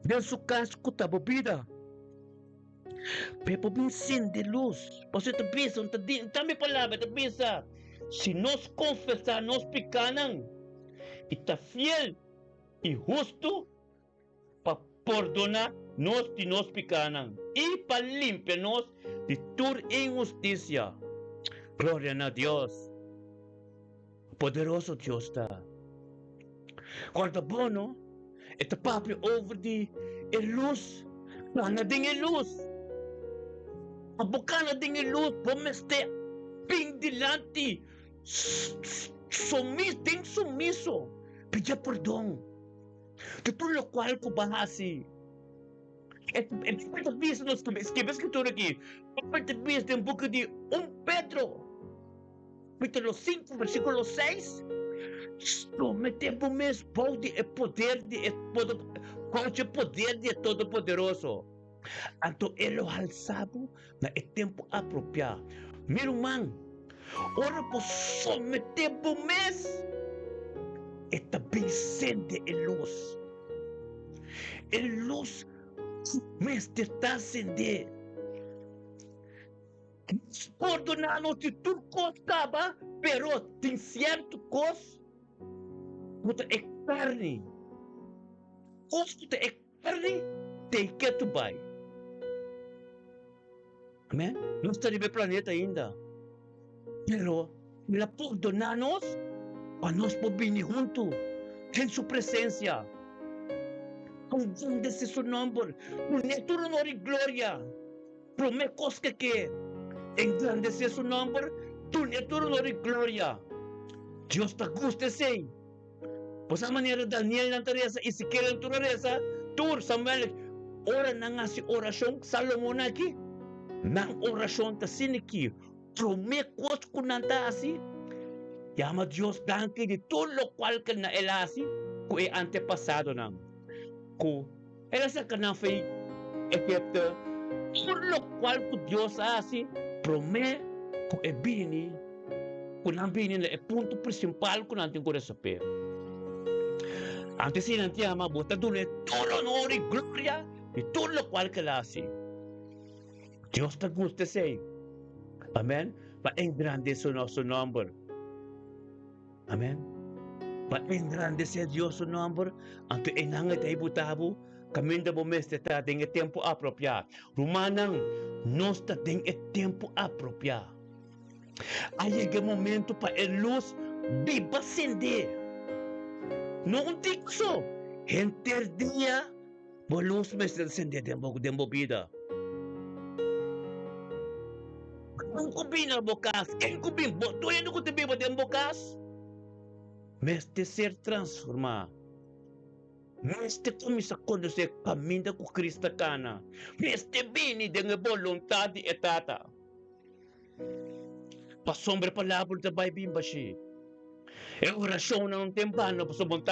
den su kas ku ta bo bida. Pe por bin sende lus. Pasobra ta bisa, ta di, ta mi palabra ta bisa, si nos konfesá nos pikánan, i ta fiel i hustu pa pordoná nos di nos pikánan i pa limpia nos di tur inhustisia. Gloria na Dios! Poderoso Dios ta! Kòrda bon no, e ta papia over di e lus, kana den e lus. Pa bo kana den e lus, bo mester bin dilanti sumis, den sumiso, pidia pordon. Di tur lokual ku bo a hasi. E Bijbel ta bisa nos, skirbi e skritura aki, Bijbel ta bisa den buki di un Pedro, kapitulo 5, versíkulo 6, Someté bo mes bou di e poder di e bou di e poder di e Todopoderoso, anto e lo halsa bo na e tempu apropiá. Mi ruman, ora bo someté bo mes, e ta bin sende e lus. E lus ku mester ta sendé. Dios pordoná nos di tur kos kaba, pero tin sierto kos ku ta e karni. Kos ku ta e Karni tei ketu bai. Amen. Nos ta riba e planeta ainda. Pero El a pordoná nos pa nos por bini huntu den Su presensia. Engrandesé Su nòmber, dun'é tur honor i gloria. Promé kos ke ke engrandesé Su nòmber, dun'é tur honor i gloria. Dios ta gusta esei. Bo sa manera Danielnan ta resa, Ezekielnan tur a resa, tur, Samuel, ora nan hasi orashon, Salomon aki, nan orashon ta asina ki promé kos ku nan ta hasi, yama Dios danki di tur lokual ku el a hasi ku e antepasadonan, ku el a saka nan for Egipto, tur lokual ku Dios a hasi promé ku e bini, ku nan bini na e punto prinsipal ku nan tin ku resolvé. Antes si nan ta yama, bo ta dun'é tur honor i gloria di tur lokual ku el a hasi. Dios ta gusta esei. Amèn. Pa engrandesé su nòmber. Amen. Pa engrandesé Dios su nòmber, anto einan e ta hibuta bo kaminda bo mester ta den e tempu apropiá. Rumannan, nos ta den e tempu apropiá. A yega e momento pa e lus biba sendé. No un tiki so, henter dia bo lus mester ta sendé den bo den bo bida. Ken ku bin na bo kas, ken ku bin, bo tur hende ku ta biba den bo kas mester ser transformá. Mester kuminsá konosé kaminda ku Cristo ta kana. Mester bini den e boluntat di e Tata. Pasobra e palabra ta bai bin bashí. E orashonnan no ta en bano pasobra bo ta.